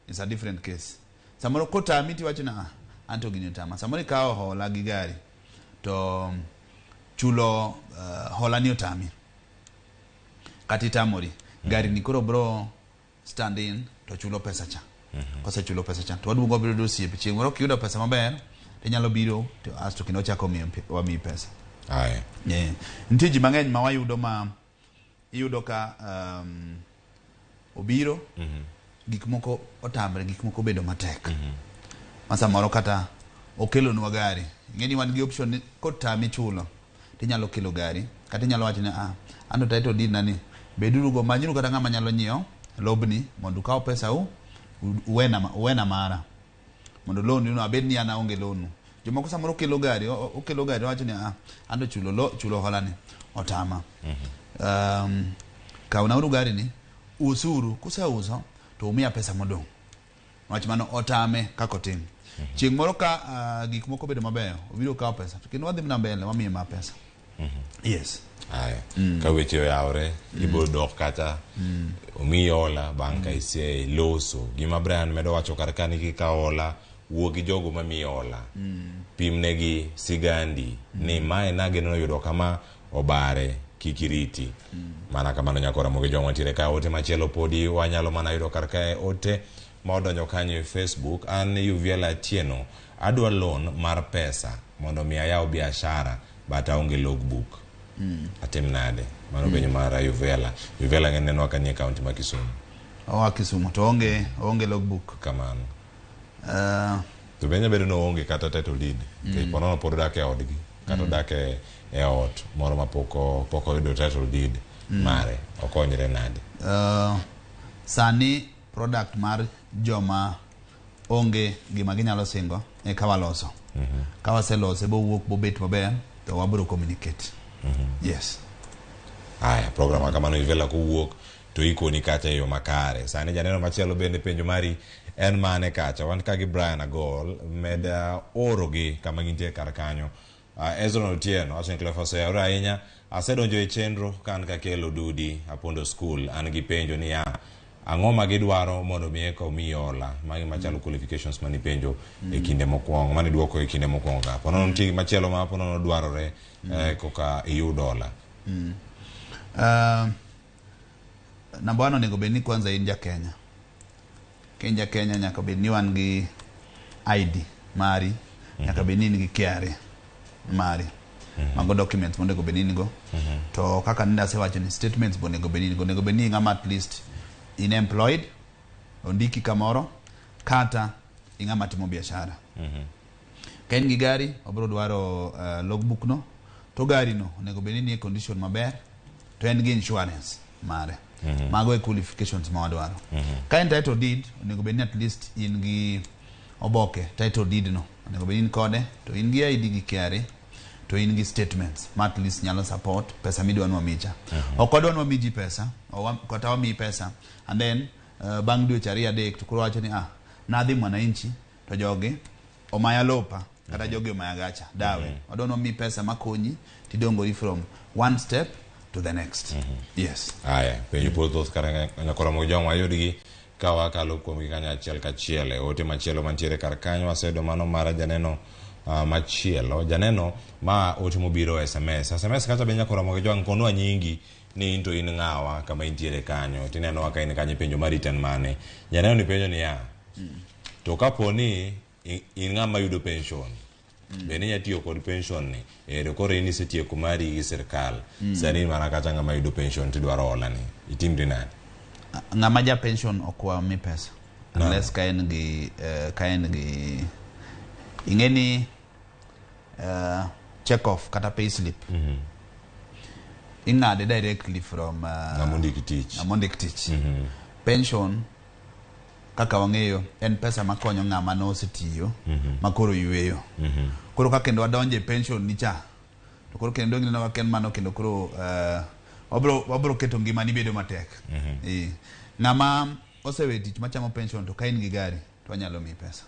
is a different case. Samoro kotami tiwacho ni ah, anto gini otama. Samoro ikawo hola gi gari to chulo hola ni otami kata itamori. Gari ni koro bro stand in to chulo pesa cha. Kosechulo pesa cha to waduogo wabedo osiepe. Chieng' moro kiyudo pesa maber tinyalo biro to asto kendo wachako wamiyi pesa. Aya. Yeah. Nitie ji mang'eny ma wayudo ma iyudo ka obiro gik moko otamre, gik moko obedo matek. Ma samoro kata okelonwa gari. Ing'e ni wan gi option ni kotami chulo tinyalo kelo gari kata inyalo wacho ni ah, anto title deed na ni beduru go manyuru kata ng'ama nyalo nyiewo lobni mondo ukaw pesa u uwena mara mondo loan no abed ni an aonge loan no. Jomoko samoro kelo gari okelo gari owacho ni ah, anto chulo hola ni otama. Kawnauru gari ni usuru kuseuso to umiya pesa modong'. Wach mano otame kaka otim. Chieng' moro ka gik moko obedo mabeyo, obiro kawo pesa. To kendo wadhi mana mbele wamiye ma pesa. Yes. Aya. Ka weche oyawre, ibiro dok kata omiyi hola bang' ka iseloso. Gima Brian medo wacho kar ka ni kikawo hola, wuo gi jogo mamiyi hola. Pimnegi sigandi ni mae nageno yudo kama obare kik iriti. Mana kamano nyakora mogi joma nitiere ka ote machielo podi wanyalo mana yudo kar kae ote ma odonjo kanyo e Facebook. An Yuviela Atieno, adwa loan mar pesa mondo mi ayaw biashara but aonge logbook. Atim nade? Mano penjo mar Yuviela. Yuviela ng'e nenwa ka nie kaunti ma Kisumu. Oa Kisumu to onge logbook. Kamano. To be nyalo bedo ni oonge kata title deed. Nikech ponono pod odak e odgi kata odak e ot moro ma pok oyudo title deed mare. Okonyre nade? Sani product mar joma onge gima ginyalo singo eka waloso. Ka waselose bowuok bobet maber to wabiro communicate. Yes. Aya, program kamano Ivela kowuok to ikoni kacha e yo makare. Sani janeno machielo bende penjo mari en mane kacha? Wan ka gi Brian Agol med orogi kama gintie kar kanyo. Ezra Otieno wacho ni Cleophas oyawore ahinya. Asedonjo e chenro ka an kakelo dudi Apondo School. An gi penjo niya, ang'o ma gidwaro mondo mi eka omiyi hola? Magi machalo qualifications manipenjo e kinde mokwongo, mane duoko e kinde mokwongo ka. Ponono nitie machielo ma ponono dwarore koka iyud hola. Namba 1 onego bed ni kwanza in ja Kenya. Ka in ja Kenya nyaka bed ni wan gi ID mari, nyaka bed ni in gi KRA mari. Mago documents monego bed ni in go. To kaka nende asewacho ni statements be onego bed ni in go. Onego bed ni ng'ama at least in employed, ondiki kamoro, kata ing'ama timo biashara. Ka in gi gari, obiro dwaro logbook no, to gari no onego bed ni nie condition maber, to en gi insurance mare. Mago e qualifications ma wadwaro. Ka en title deed, onego bed ni at least in gi oboke title deed no. Onego bed ni in kode, to in gi ID gi KRA, to in gi statements ma at least nyalo support pesa midwa ni wamiyi cha. Ok wadwa ni wami ji pesa, kata wamiyi pesa, and then bang' dweche 2-3 to koro wacho ni ah, nadhi Mwananchi to jogi omaya lopa kata jogi omaya gacha dawe. Wadwa ni wamiyi pesa makonyi tidongori from one step to the next. Yes. Aya, penjo pod thoth kar nyakora mogi jong wayudgi ka wakalo kuomgi kanyo achiel kachiel. E ote machielo mantiere kar kanyo waseyudo mano mar janeno machielo. Janeno ma ote mobiro SMS. SMS kacha be nyakora mogi jong konwa nyingi ni in to in ng'awa kama intiere kanyo. Tinenowa ka in kanyo penjo mari ten mane. Janeno ni penjo niya, to kapo ni in ng'ama yudo pension, bende inya tiyo kod pension ni? Ero koro in isetieko mari gi sirkal. Sani mana kata ng'ama yudo pension tidwaro hola ni. Itimri nade? Ng'ama ja pension ok wami pesa. Unless ka en gi ing'e ni check off kata pay slip. Ing'ade directly from ng'ama ondik tich. Ng'ama ondik tich. Pension kaka wang'eyo en pesa makonyo ng'ama nosetiyo makoro yweyo. Koro ka kendo wadonje pension ni cha to koro kendo ineno ka en mano kendo koro Wabro keto ngimani bedo matek. Ng'ama osewe tich machamo pension to ka in gi gari to wanyalo miyi pesa.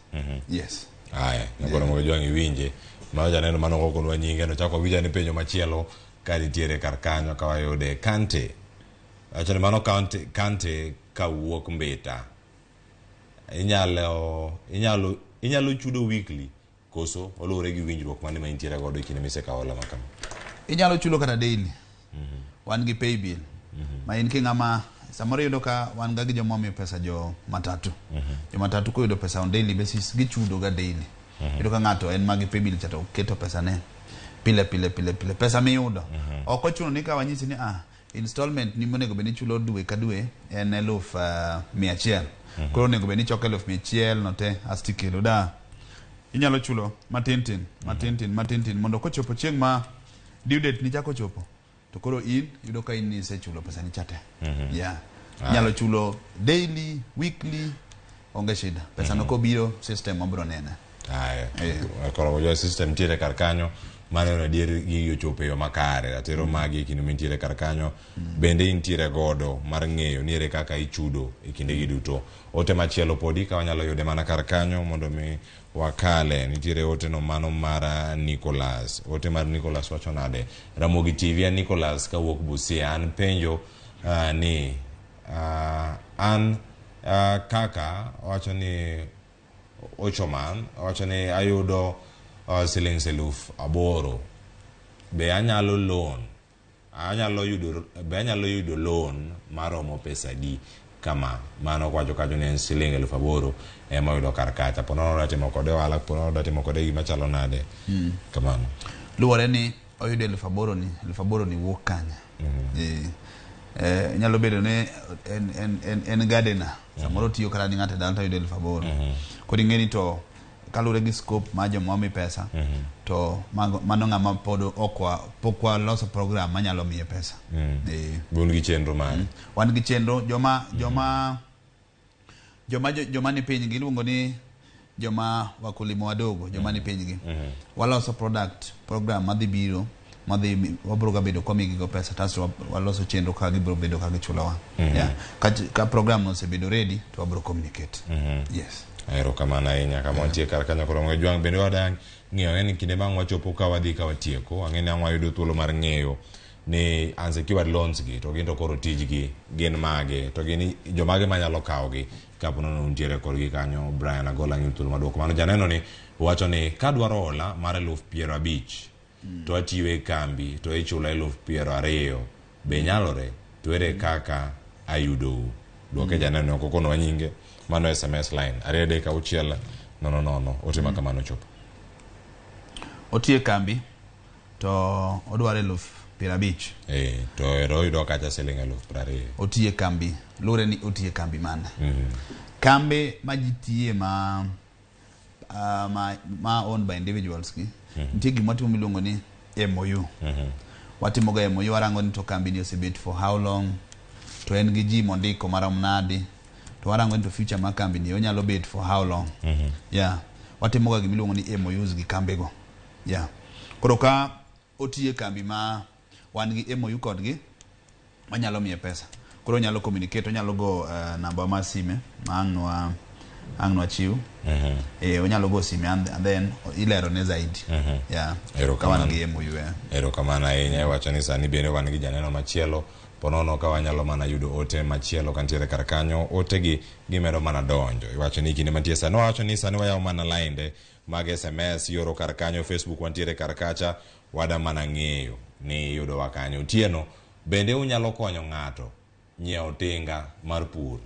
Yes. Aya, nyakoro mogo jwang' iwinje. Mano janeno mano okonwa nyinge no chako winja ni penjo machielo ka nitiere kar kanyo ka wayude Kante. Wacho ni mano Kante kawuok Mbita. Inyalo chudo weekly koso oluwore gi winjruok mane ma intiere godo e kinde misekawo hola ma kama. Inyalo chulo kata daily. Wan gi pay bill. Ma in king'ama samoro iyudo ka wan ga gi joma omiyo pesa jo matatu. Jo matatu koyudo pesa on daily basis gichudo ga daily. Iyudo ka ng'ato en ma gi pay bill cha to oketo pesa ne pile pile pile pile pesa miyudo. Ok ochuno ni ka wanyisi ni installment ni monego bed ni ichulo dwe ka dwe en 100,000. Koro onego bed ni ichoko 100,000 no te asto ikelo da. Inyalo chulo matin tin matin tin matin tin mondo kochopo chieng' ma due date ni chako chopo to koro in yudo ka in isechulo pesa ni cha te. Yeah. Inyalo chulo daily, weekly, onge shida. Pesa no kobiro system wabro nene. Aya. Koro jo system nitiere kar kanyo mano en adier gigi ochopo e yo makare ratiro magi e kinde mintiere kar kanyo bende intiere godo mar ng'eyo ni ere kaka ichudo e kindegi duto. Ote machielo podi ka wanyalo yude mana kar kanyo mondo mi wakale. Nitiere ote no mano mar Nicholas. Ote mar Nicholas wacho nade? Ramogi TV an Nicholas kawuok Busia. An penjo ni an kaka wacho ni Ochoman wacho ni ayudo siling 8,000. Be anyalo loan? Be anyalo yudo loan maromo pesa di kama? Mano kwacho kacho ni en siling 8,000 ema oyudo kar kacha. Po nono odwa timo kode ohala, po nono odwa timo kode gima chalo nade. Kamano. Luwore ni oyudo 8,000 ni, 8,000 ni wuok kanye. Nyalo bedo ni en gardener. Samoro otiyo kata ni ng'ato e dala to oyudo 8,000. Koro ing'e ni to kaluwore gi scope mar joma omi pesa to mano ng'ama pod pok waloso program manyalo miye pesa. Un gi chenro mane? Wan gi chenro joma ni piny gi iluongo ni joma wakulima wadogo, joma ni piny gi. Waloso product program madhi biro madhi wabro ga bedo kwamigi go pesa tasto waloso chenro kaka gibro bedo ka gichulowa. Yeah. Ka program no osebedo ready to wabro communicate. Yes. Erokamano ahinya kama wantie kar kanyo koro jwang' bende wada ng'eyo ni kinde ma wachopo ka wadhi ka watieko ang'e ni ang' wayudo thuolo mar ng'eyo ni unsecured loans gi to gin to koro tijgi gin mage to gin jomage manyalo kawogi kapo nono untiere kodgi kanyo. Brian Agola ng'iyo thuolo maduoko mano janeno ni wacho ni kadwaro hola mar 50,000 to atiyo e kambi to ichula 20,000 be nyalore to ere kaka ayudou? Duoke janeno ok okonowa nyinge. Mano SMS line 2 3 6 0 0 ote ma kamano chopo. Otiyo e kambi to odwaro 50,000. To ero oyudo kacha siling 20,000. Otiyo e kambi, luwore ni otiyo e kambi mane. Kambi ma ji tiye ma owned by individuals gi nitie gima watimo miluongo ni MOU. Watimo ga MOU, warango ni to kambi ni osebet for how long, to en gi ji mondiko marom nadi, to warango ni to future mar kambi ni onyalo bet for how long. Yeah. Watimo ga gima iluongo ni MOUs gi kambe go. Yeah. Koro ka otiye kambi ma wan gi MOU kodgi wanyalo miye pesa. Koro onyalo communicate, onyalo go namba mar sime ma ang' nwa chiw. Onyalo go sime and then ilero ne zaidi. Yeah. Erokamano. Ka wan gi MOU. Erokamano ahinya. Iwacho ni sani bende wan gi janeno machielo ponono ka wanyalo mana yudo ote machielo kantiere kar kanyo. Ote gi gimedo mana donjo. Iwacho ni kinde mantie sani, wawacho ni sani wayawo mana line mag SMS yoro kar kanyo, Facebook wantiere kar kacha, wada mana ng'eyo ni iyudowa kanyo. Otieno, bende unyalo konyo ng'ato nyiewo tinga mar pur?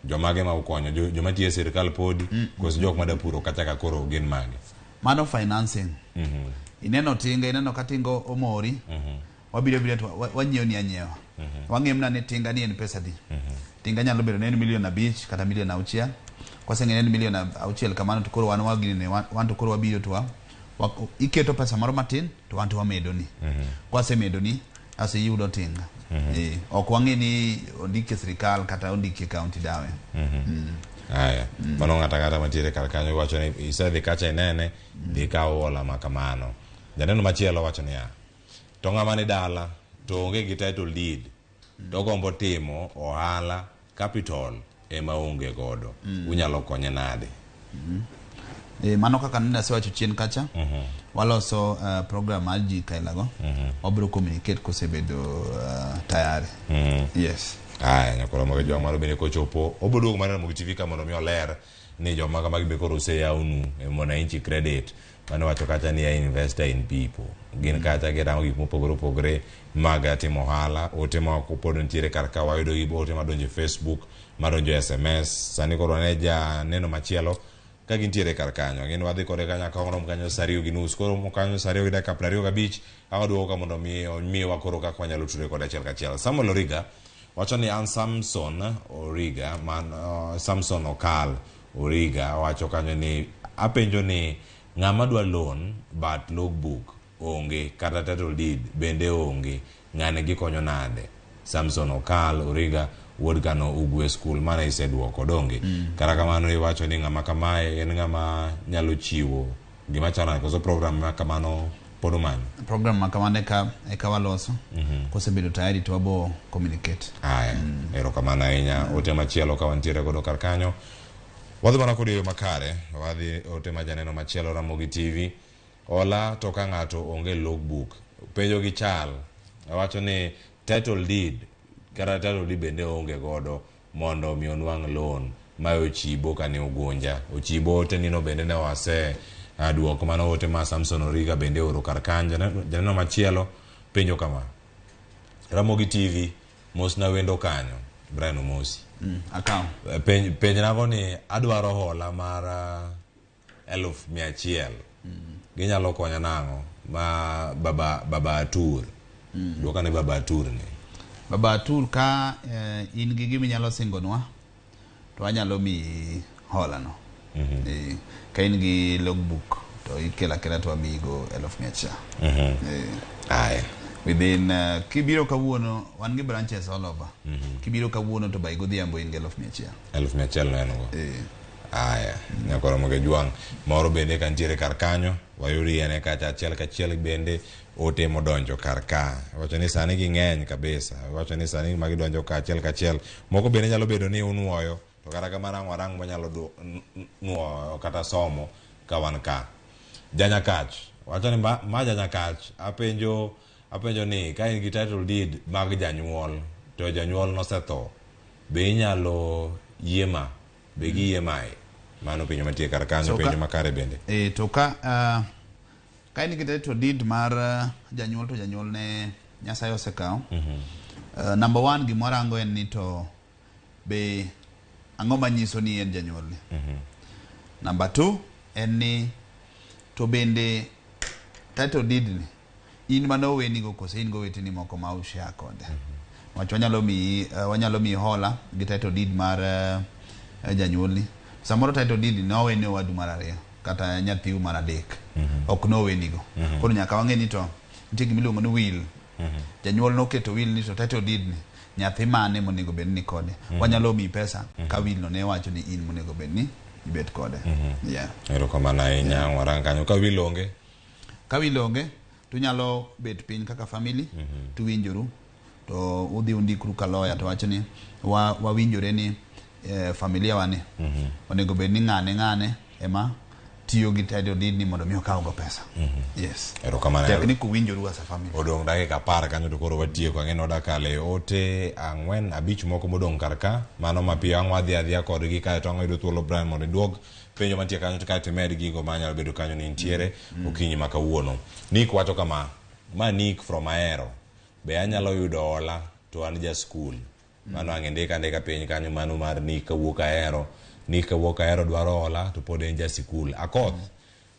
Jomage ma ukonyo? Joma tiyo e sirikal podi, koso jok mada puro kata ka koro gin mage? Mano financing. Ineno tinga, ineno ka tinga omori, wabiro biro to wanyiewo ni anyiewa. Wang'iyo mana ni tinga ni en pesa di. Tinga nyalo bedo ni en 5 million kata 6 million. Kwaseng'eyo ni en 6 million kamano to koro wan waginene, wan to koro wabiro to iketo pesa moro matin to wan to wamedoni. Kwasemedoni aso iyudo tinga. Ok wang'e ni ondiki e sirikal kata ondiki e county dawe. Aya, mano ng'ato ang'ata mantiere kar kanyo iwacho ni isedhi kacha inene, dhi kaw hola ma kamano. Janeno machielo wacho niya, to ng'ama ni dala to onge gi title deed to ogombo timo ohala capital ema onge godo unyalo konye nade Mano kaka nende asewacho chien kacha waloso program mar ji kailago wabiro communicate kosebedo tayari yes Aya, nyakoro mag jwang' maro bende kochopo obiro duogo mar Ramogi TV ka mondo mi oler ni joma kamagi be koro oseyawnu e Mwananchi Credit mane wacho kacha ni ya investor in people gin kacha girango gik mopogore opogore mag timo ohala ote ma pod nitiere kar ka wayudo gi ote madonjo e Facebook madonjo e SMS sani koro wane ja neno machielo ka gintiere kar kanyo gin wadhi kode kanyo ka rom kanyo saa 2:30 koro romo kanyo saa 2:25 awaduogo ka mondo mi omiwa koro kaka wanyalo tudore kode achiel kachiel Samuel Origa wacho ni an Samson Origa man Samson Okal Origa wacho kanyo ni apenjo ni ng'ama dwa loan but logbook onge kata title deed bende onge ng'ane gikonyo nade Samson Okal Origa wuod Kano Ugwe School mana iseduoko donge kata kamano iwacho ni ng'ama kamae en ng'ama nyalo chiwo gima chalo nade koso program ma kamano pod umanyo program ma kamano eka waloso kosebedo tayari to wabo communicate Aya, erokamano ahinya. Ote machielo ka wantiere godo kar kanyo. Wadhi mana kod e yo makare, wadhi ote ma janeno machielo Ramogi TV. Hola to ka ng'ato onge logbook, penjo gi chal. Wacho ni title deed, kata title deed bende onge godo mondo mi onwang' loan. Mae Ochibo kane Ugunja. Ochibo ote nino bende ne wase duoko mano ote ma Samson Origa bende oro kar kanyo. Janeno machielo penjo kama. Ramogi TV, mosna wendo kanyo. Brian Omosi. Akaw Penjnago ni adwaro hola mar 100,000. Ginyalo konya nang'o? Ma baba Atur. Duoka ne baba Atur ni. Baba Atur ka in gi gima inyalo singonwa to anyalo miyi hola no ka in gi logbook to ikelo akela to wamiyigo 100,000 Aya. Within kibiro kawuono wan gi branches all over kibiro kawuono to by godhiambo in gi 100,000 100,000 no en go. Aya, nyakoro moge jwang' moro bende ka nitiere kar kanyo wayud yene kacha achiel kachiel bende ote modonjo kar ka wacho ni sani ging'eny kabisa wacho ni sani magidonjo ka achiel kachiel moko bende nyalo bedo ni unuoyo to kata kamano ang' warang manyalo nuoyo kata somo ka wan ka Janyakach wacho ni ma Janyakach apenjo ni ka in gi title deed mag janyuol to janyuol nosetho be inyalo yie ma be giyie mae mano penjo mantie kar kanyo So penjo makare bende to ka in gi title deed mar janyuol to janyuol ne Nyasaye osekawo number one gimwarango en ni to be ang'o manyiso ni en janyuolni number two en ni to bende title deed ni in mane owenigo kose in goweteni moko ma ushare kode wach wanyalo miyi hola gi title deed mar janyuolni samoro title deed ne oweni owadu mar ariyo kata nyathiu mar adek ok nowenigo koro nyaka wang'e ni to nitie gima iluongo ni will janyuol noketo will ni to title deed ni nyathi mane monego bed ni kode wanyalo miyi pesa ka will no ne wacho ni in monego bed ni ibet kode yeah erokamano ahinya warang kanyo ka will onge ka will onge tunyalo bet piny kaka family tuwinjoru to udhi undikru ka lawyer to wacho ni wawinjore ni familia wa ni onego bed ni ng'ane ema tiyo gi title deed ni mondo mi okaw go pesa yes erokamano tek ni kuwinjoru as a family odong' dakika 10 kanyo to koro watieko ang'e ni wadakale ote 4 5 moko modong' kar ka mano mapiyo ang' wadhi adhiya kodgi kaeto ang' wayudo thuolo Brian mondo iduog penjo mantie kanyo to kaeto imed gigo manyalo bedo kanyo ni nitiere okinyi ma kawuono Nick wacho kama ma Nick from Ahero be anyalo yudo hola to an ja skul mano ang' indika andika piny kanyo mano mar Nick kawuok Ahero Nick kawuok Ahero dwaro hola to pod en ja sikul Akoth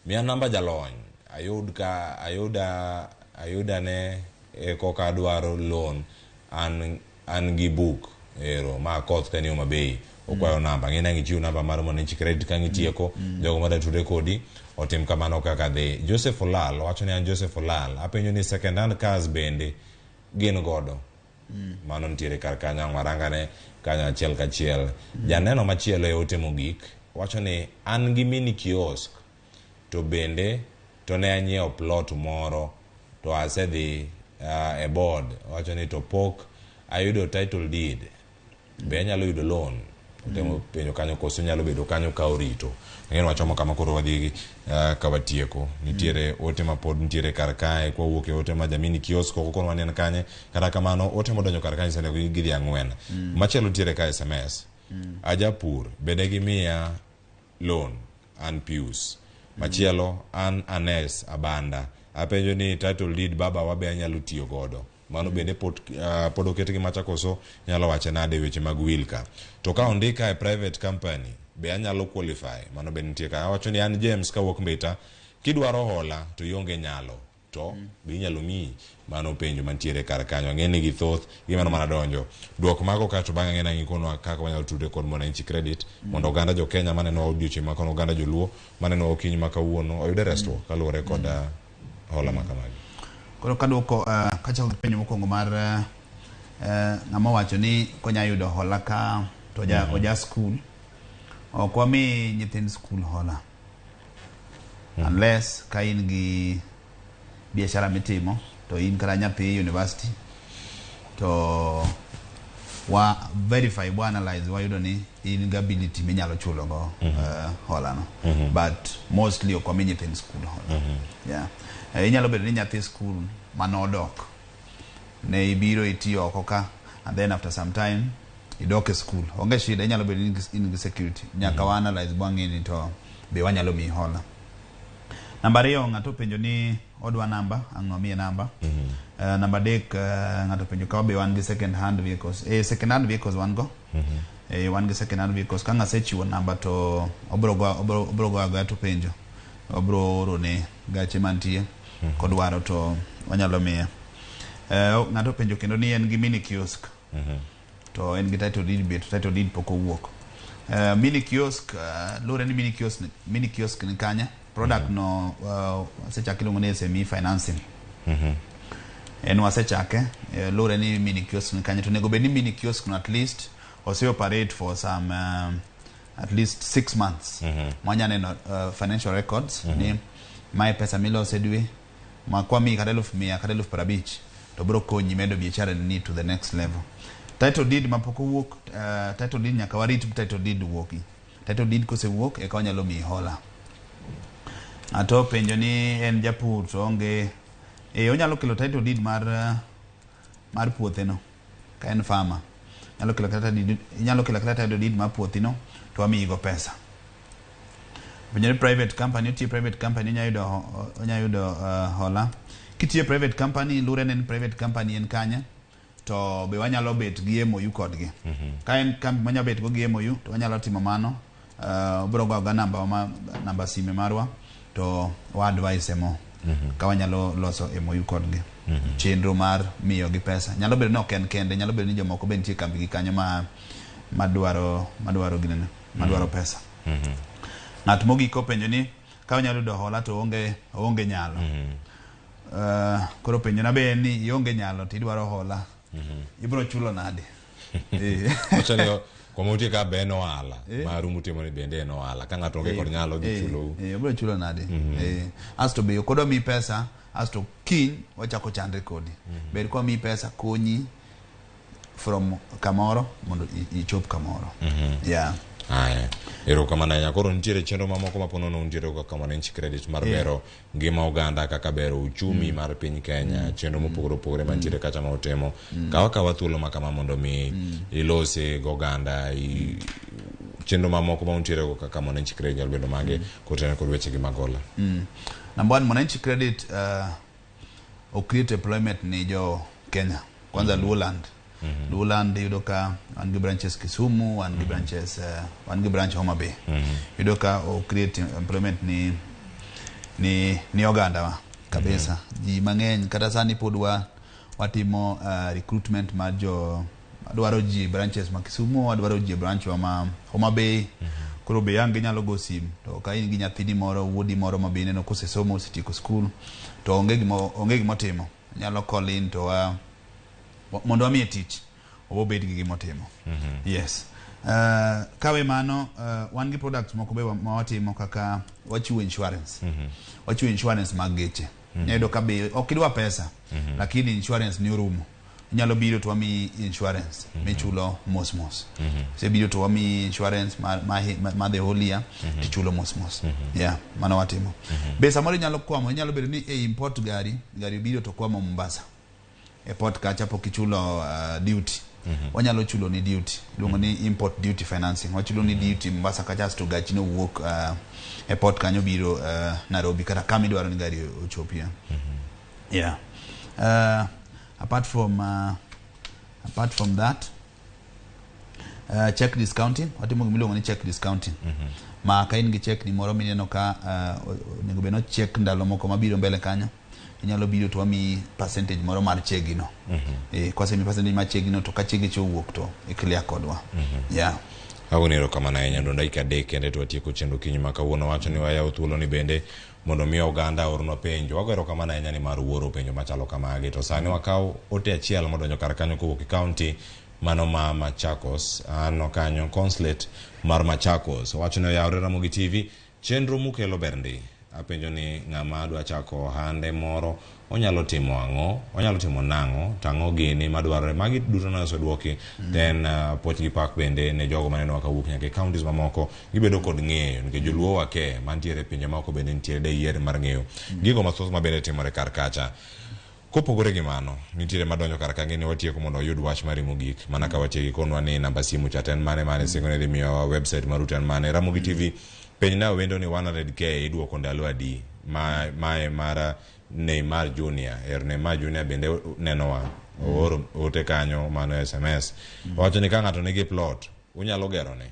miya namba jalony ayuda ne koka adwaro loan an gi book ero ma Akoth kani Homa Bay okwayo namba ng'e ni ichiw namba mar Mwananchi Credit ka ng'itieko jogo madwa tudre kodi otim kamano kaka dhi Joseph Olal wacho ni an Joseph Olal apenjo ni second hand cars bende gin godo mano nitiere kar kanyo ang' warangane kanyo achiel kachiel janeno machielo e ote mogik wacho ni an gi mini kiosk to bende to ne anyiewo plot moro to asedhi e board wacho ni to pok ayudo title deed be anyalo yudo loan otemo penjo kanyo koso nyalo bedo kanyo ka orito ang'e wachomo kama koro wadhi ka watieko nitiere ote ma pod nitiere kar kae kwawuok e ote ma Jamini kiosk oko kono waneno kanye kata kamano ote modonjo kar kae nyiso ni gidhi ang'wen machielo nitiere ka SMS ajapur bende gimiya loan an Pius machielo an Anes Abanda apenjo ni title deed baba wa be anyalo tiyo godo mano bende pod oket gi macha koso nyalo wache nade weche mag will ka to ka ondika e private company be anyalo qualify mano be nitie ka awacho ni an James kawuok Mbita kidwaro hola to ionge nyalo to be inyalo miyi mano penjo mantiere kar kanyo ang'e ni githoth gimano mana donjo duok mago kato bang'e ang'e ni ikonwa kaka wanyalo tudre kod Mwananchi Credit mondo oganda jo Kenya maneno odiochieng' ma kono oganda joluo maneno okinyi ma kawuono oyude resruok kaluwore kod hola ma kamagi. Koro kaduoko kachako gi penjo mokwongo mar ng'ama owacho ni konya yudo hola ka to oja skul ok wami nyithind skul hola unless ka in gi biashara mitimo to in kata nyathi university to wa verify wa analyze wayudo ni in gi ability minyalo chulo go hola no. But mostly ok wami nyithind skul hola. Yeah. Inyalo bedo ni nyathi skul manodok ne ibiro itiyo oko ka and then after some time idok e skul onge shida inyalo bedo ni in gi security nyaka wa analyze bwang'e ni to be wanyalo miyi hola. Namba ariyo ng'ato openjo ni odwa namba ang' wamiye namba. Namba adek ng'ato openjo ka be wan gi second hand vehicles. Second hand vehicles wan go. Wan gi second hand vehicles ka ng'asechiwo namba to obro go obro go agoya to penjo obro oro ne gache mantie kodwaro to wanyalo miye. Ng'ato openjo kendo ni en gi mini kiosk to en gi title deed be to title deed pok owuok. Mini kiosk luwore ni mini kiosk ni kanye product no wasechake iluongo ni SME financing en wasechake luwore ni mini kiosk ni kanye to onego bed ni mini kiosk no at least ose operate for some at least 6 months mwanya neno financial records ni mae pesa milose dwe ma kwamiyi kata 100,000 kata 50,000 to biro konyi medo biashara ni to the next level. Title deed mapok owuok title deed nyaka warit title deed wuoki. Title deed kosewuok eka wanyalo miyi hola. Ng'ato openjo ni en japur to onge onyalo kelo title deed mar puothe no ka en farmer nyalo kelo kata deed inyalo kelo kata title deed mar puothi no to wamiyi go pesa. Penjo ni private company otiyo private company onya yudo hola kitiyo private company luwre ni en private company en kanye to be wanyalo bet gi MOU kodgi. Ka en kambi manyalo bet go gi MOU to wanyalo timo mano obiro goyo ga namba ma namba sime marwa to wa advise mo ka wanyalo loso MOU kodgi chenro mar miyo gi pesa nyalo bedo ni ok en kende nyalo bedo ni jomoko be nitie e kambi gi kanyo ma madwaro ginene madwaro pesa. Ng'at mogik openjo ni ka onyalo yudo hola to oonge nyalo. Koro penjo na be en ni ionge nyalo to idwaro hola ibiro chulo nade? Wacho ni kuma utie ka be en ohala maru mutimo ni bende en ohala ka ng'ato onge kod nyalo dhi chulou. Obiro chulo nade? Asto be ok odwa miyi pesa asto kiny wachako chandre kodi. Ber kwa miyi pesa konyi from kamoro mondo ichop kamoro. Yeah. Aya, erokamano ahinya. Koro nitiere chenro mamoko ma ponono untiere kaka Mwananchi Credit mar bero ngima oganda kaka bero uchumi mar piny Kenya, chenro mopogore opogore mantiere kacha ma utimo. Kaw akawa thuolo ma kama mondo mi ilose goganda chenro mamoko ma untiere go kaka Mwananchi Credit nyalo bedo mage kotenore kod weche gi mag hola. Number one, Mwananchi Credit o create employment ni jo Kenya. Kwanza Luoland. Luoland yudo ka wan gi branches Kisumu, wan gi branches wan gi branch Homa Bay. Yudo ka o create employment ni oganda wa kabisa. Ji mang'eny kata sani pod wa watimo recruitment mar jo wadwaro ji branches ma Kisumu, wadwaro ji e branch wa ma Homa Bay. Koro be ang' ginyalo go sim to ka in gi nyathini moro wuodi moro ma be ineno kosesomo osetieko skul to onge gimotimo nyalo call in to wa mondo wamiye tich obobed gi gimotimo. Yes. Kawe mano wan gi products moko be ma watimo kaka wachiwo insurance. Wachiwo insurance mag geche. Iyudo ka be ok idwa pesa, lakini insurance ni orumo. Inyalo biro to wamiyi insurance michulo mos mos. Isebiro to wamiyi insurance ma the whole year, tichulo mos mos. Yeah, mano watimo. Be samoro inyalo kwamo, inyalo bedo ni e import gari, gari obiro to kwamo Mombasa e port kacha, pok ichulo duty. Wanyalo chulo ni duty, iluongo ni import duty financing. Wachulo ni duty Mombasa kacha, asto gachi no wuok e port kanyo biro Nairobi kata kama idwaro ni gari ochopie. Yeah. Apart from that, check discounting. Watimo gimiluongo ni check discounting, ma ka in gi check ni moro mineno ka onego bed ni check ndalo moko mabiro mbele kanyo, inyalo biro to wamiyi percentage moro mar chegi no. Kwasemiyi percentage mar chegi no, to ka chegi cha owuok to i clear kodwa. Yeah. Agoni erokamano ahinya. Ndo dakika 3 kende to watieko chenro kinyi ma kawuono. Wacho ni wayawo thuolo ni bende mondo mi oganda ornwa penjo. Wago erokamano ahinya ni mar wuoro penjo machalo kamagi. To sani wakaw ote achiel modonjo kar kanyo kowuok e county mano ma Machakos. Aneno kanyo consulate mar Machakos. Owacho ni oyawre Ramogi TV, chenro mukelo ber ndi. Apenjo ni ng'ama dwa chako ohande moro onyalo timo ang'o, onyalo timo nang'o, to ang'o gini madwarore. Magi duto ne oseduoki. Then puoch gi pak bende ne jogo manenowa kawuok nyaka e counties mamoko, gibedo kod ng'eyo nikech joluo wake mantiere e pinje maoko bende nitiere de yier mar ng'eyo gigo mathoth mabende timore kar kacha. Kopogore gi mano, nitiere madonjo kar ka ng'e ni watieko mondo wayud wach mari mogik. Mana ka watieki konwa ni namba simu cha to en mane mane singo ni dhi miyowa website maru to en mane. Ramogi TV, penj na wendo ni 100K iduoko ndalo adi? Ma mae mar Neymar Junior. Er Neymar Junior bende nenowa. Ooro ote kanyo mano SMS. Owacho ni ka ng'ato nigi plot, unyalo gerone.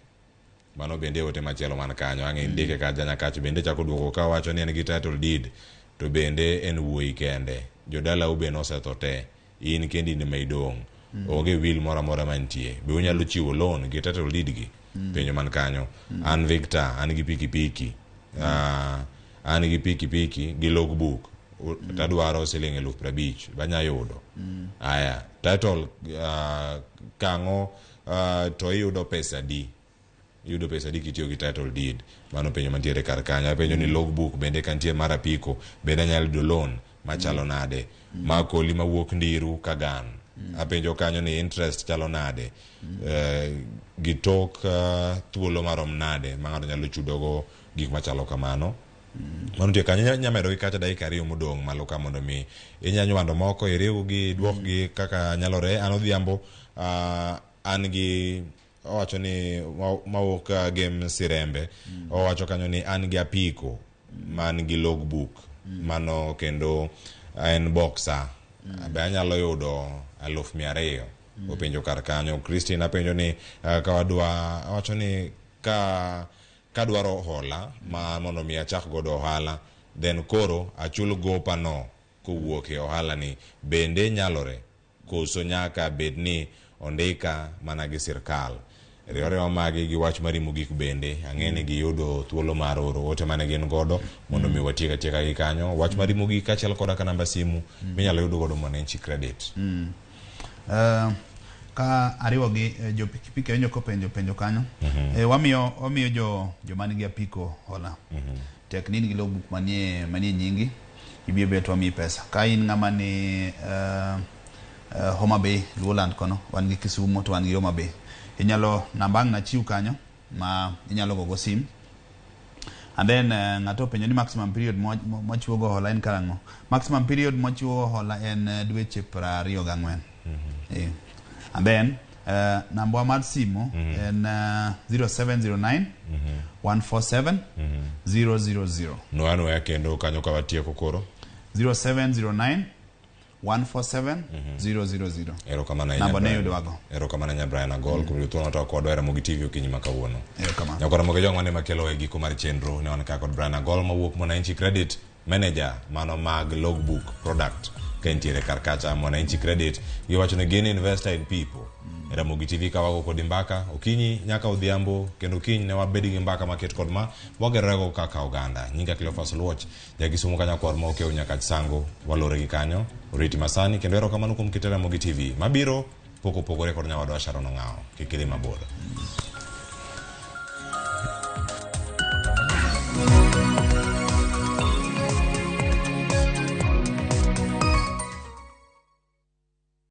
Mano bende ote machielo man kanyo. Ang' indike kacha nyakacho bende chako duoko ka wacho ni en gi title deed to bende en wuoyi kende. Jodalau be nosetho te. In kendi in ema idong'. Onge will moro amora mantie. Be unyalo chiwo loan gi title deed gi? Penjo man kanyo. An Victor, an gi pikipiki. An gi pikipiki gi logbook. Tadwaro siling 50,000. Banya yudo. Aya, title kang'o to iyudo pesa di? Iyudo pesa di kitiyo gi title deed? Mano penjo mantiere kar kanyo. Apenjo ni logbook bende ka nitie mar apiko, bende anyalo yudo loan machalo nade? Makoli mawuok Ndiru Kagan. Apenjo kanyo ni interest chalo nade? Gi tok thuolo marom nade ma ng'ato nyalo chudogo gik machalo kamano? Mano nitie kanyo. Inya medo gi kacha dakika 2 modong' malo ka mondo mi inya nywando moko iriw gi duok gi kaka nyalore. An Odhiambo, an gi owacho ni mawuok Gem Sirembe. Owacho kanyo ni an gi apiko man gi logbook mano kendo en boxer. Be anyalo yudo 200,000? Openjo kar kanyo. Christine apenjo ni ka wadwa, owacho ni ka kadwaro hola ma mondo mi achak godo ohala, then koro achul gopa no kowuok e ohala ni, bende nyalore koso nyaka bed ni ondika mana gi sirkal? Riwariwa magi gi wach mari mogik. Bende ang'e ni giyudo thuolo mar oro ote mane gin godo mondo mi watiek atieka gi kanyo. Wach mari mogik kaachiel koda ka namba simu minyalo yud godo Mwananchi Credit. Ka ariwo gi jo pikipiki awinjo kopenjo penjo kanyo. Wamiyo jo joma nigi apiko hola. Tek ni in gi logbook manie nyingi, ibiro bet wamiyi pesa. Ka in ng'ama ni Homa Bay, Luoland kono, wan gi Kisumu to wan gi Homa Bay. Inyalo namba ang' nachiw kanyo ma inyalo gogo sim. And then ng'ato openjo ni maximum period mwachiwo go hola en karang'o? Maximum period mwachiwo go hola en dweche 24. And then namba mar simu en 0709 147 000. Nwoya anwoya kendo kanyo ka watieko koro. 0709 147 000. Erokamano ahinya, Namba ne Brian. yudwago. Erokamano ahinya Brian Agol kuom yudo thuolo to kodwa e Ramogi TV okinyi ma kawuono. Erokamano. Nyakwa Ramogi Jong mane makelo e giko mar chenro ne wan ka kod Brian Agol mawuok Mwananchi Credit Manager mano mag logbook product ka entiere kar kacha Mwananchi Credit giwacho ni gin investor in people. Ramogi TV ka wago kodi mbaka okinyi nyaka odhiambo kendo kiny ne wabed gi mbaka maket kod ma wagerorego kaka oganda. Nyinga Cleophas Oluoch, jakisumu kanyakwar ma okew nyaka Sango walore gi kanyo oriti masani kendo erokamano kuom kite Ramogi TV mabiro pok opogore kod nyawadwa Sharon Ong'awo. Kik idhi mabor.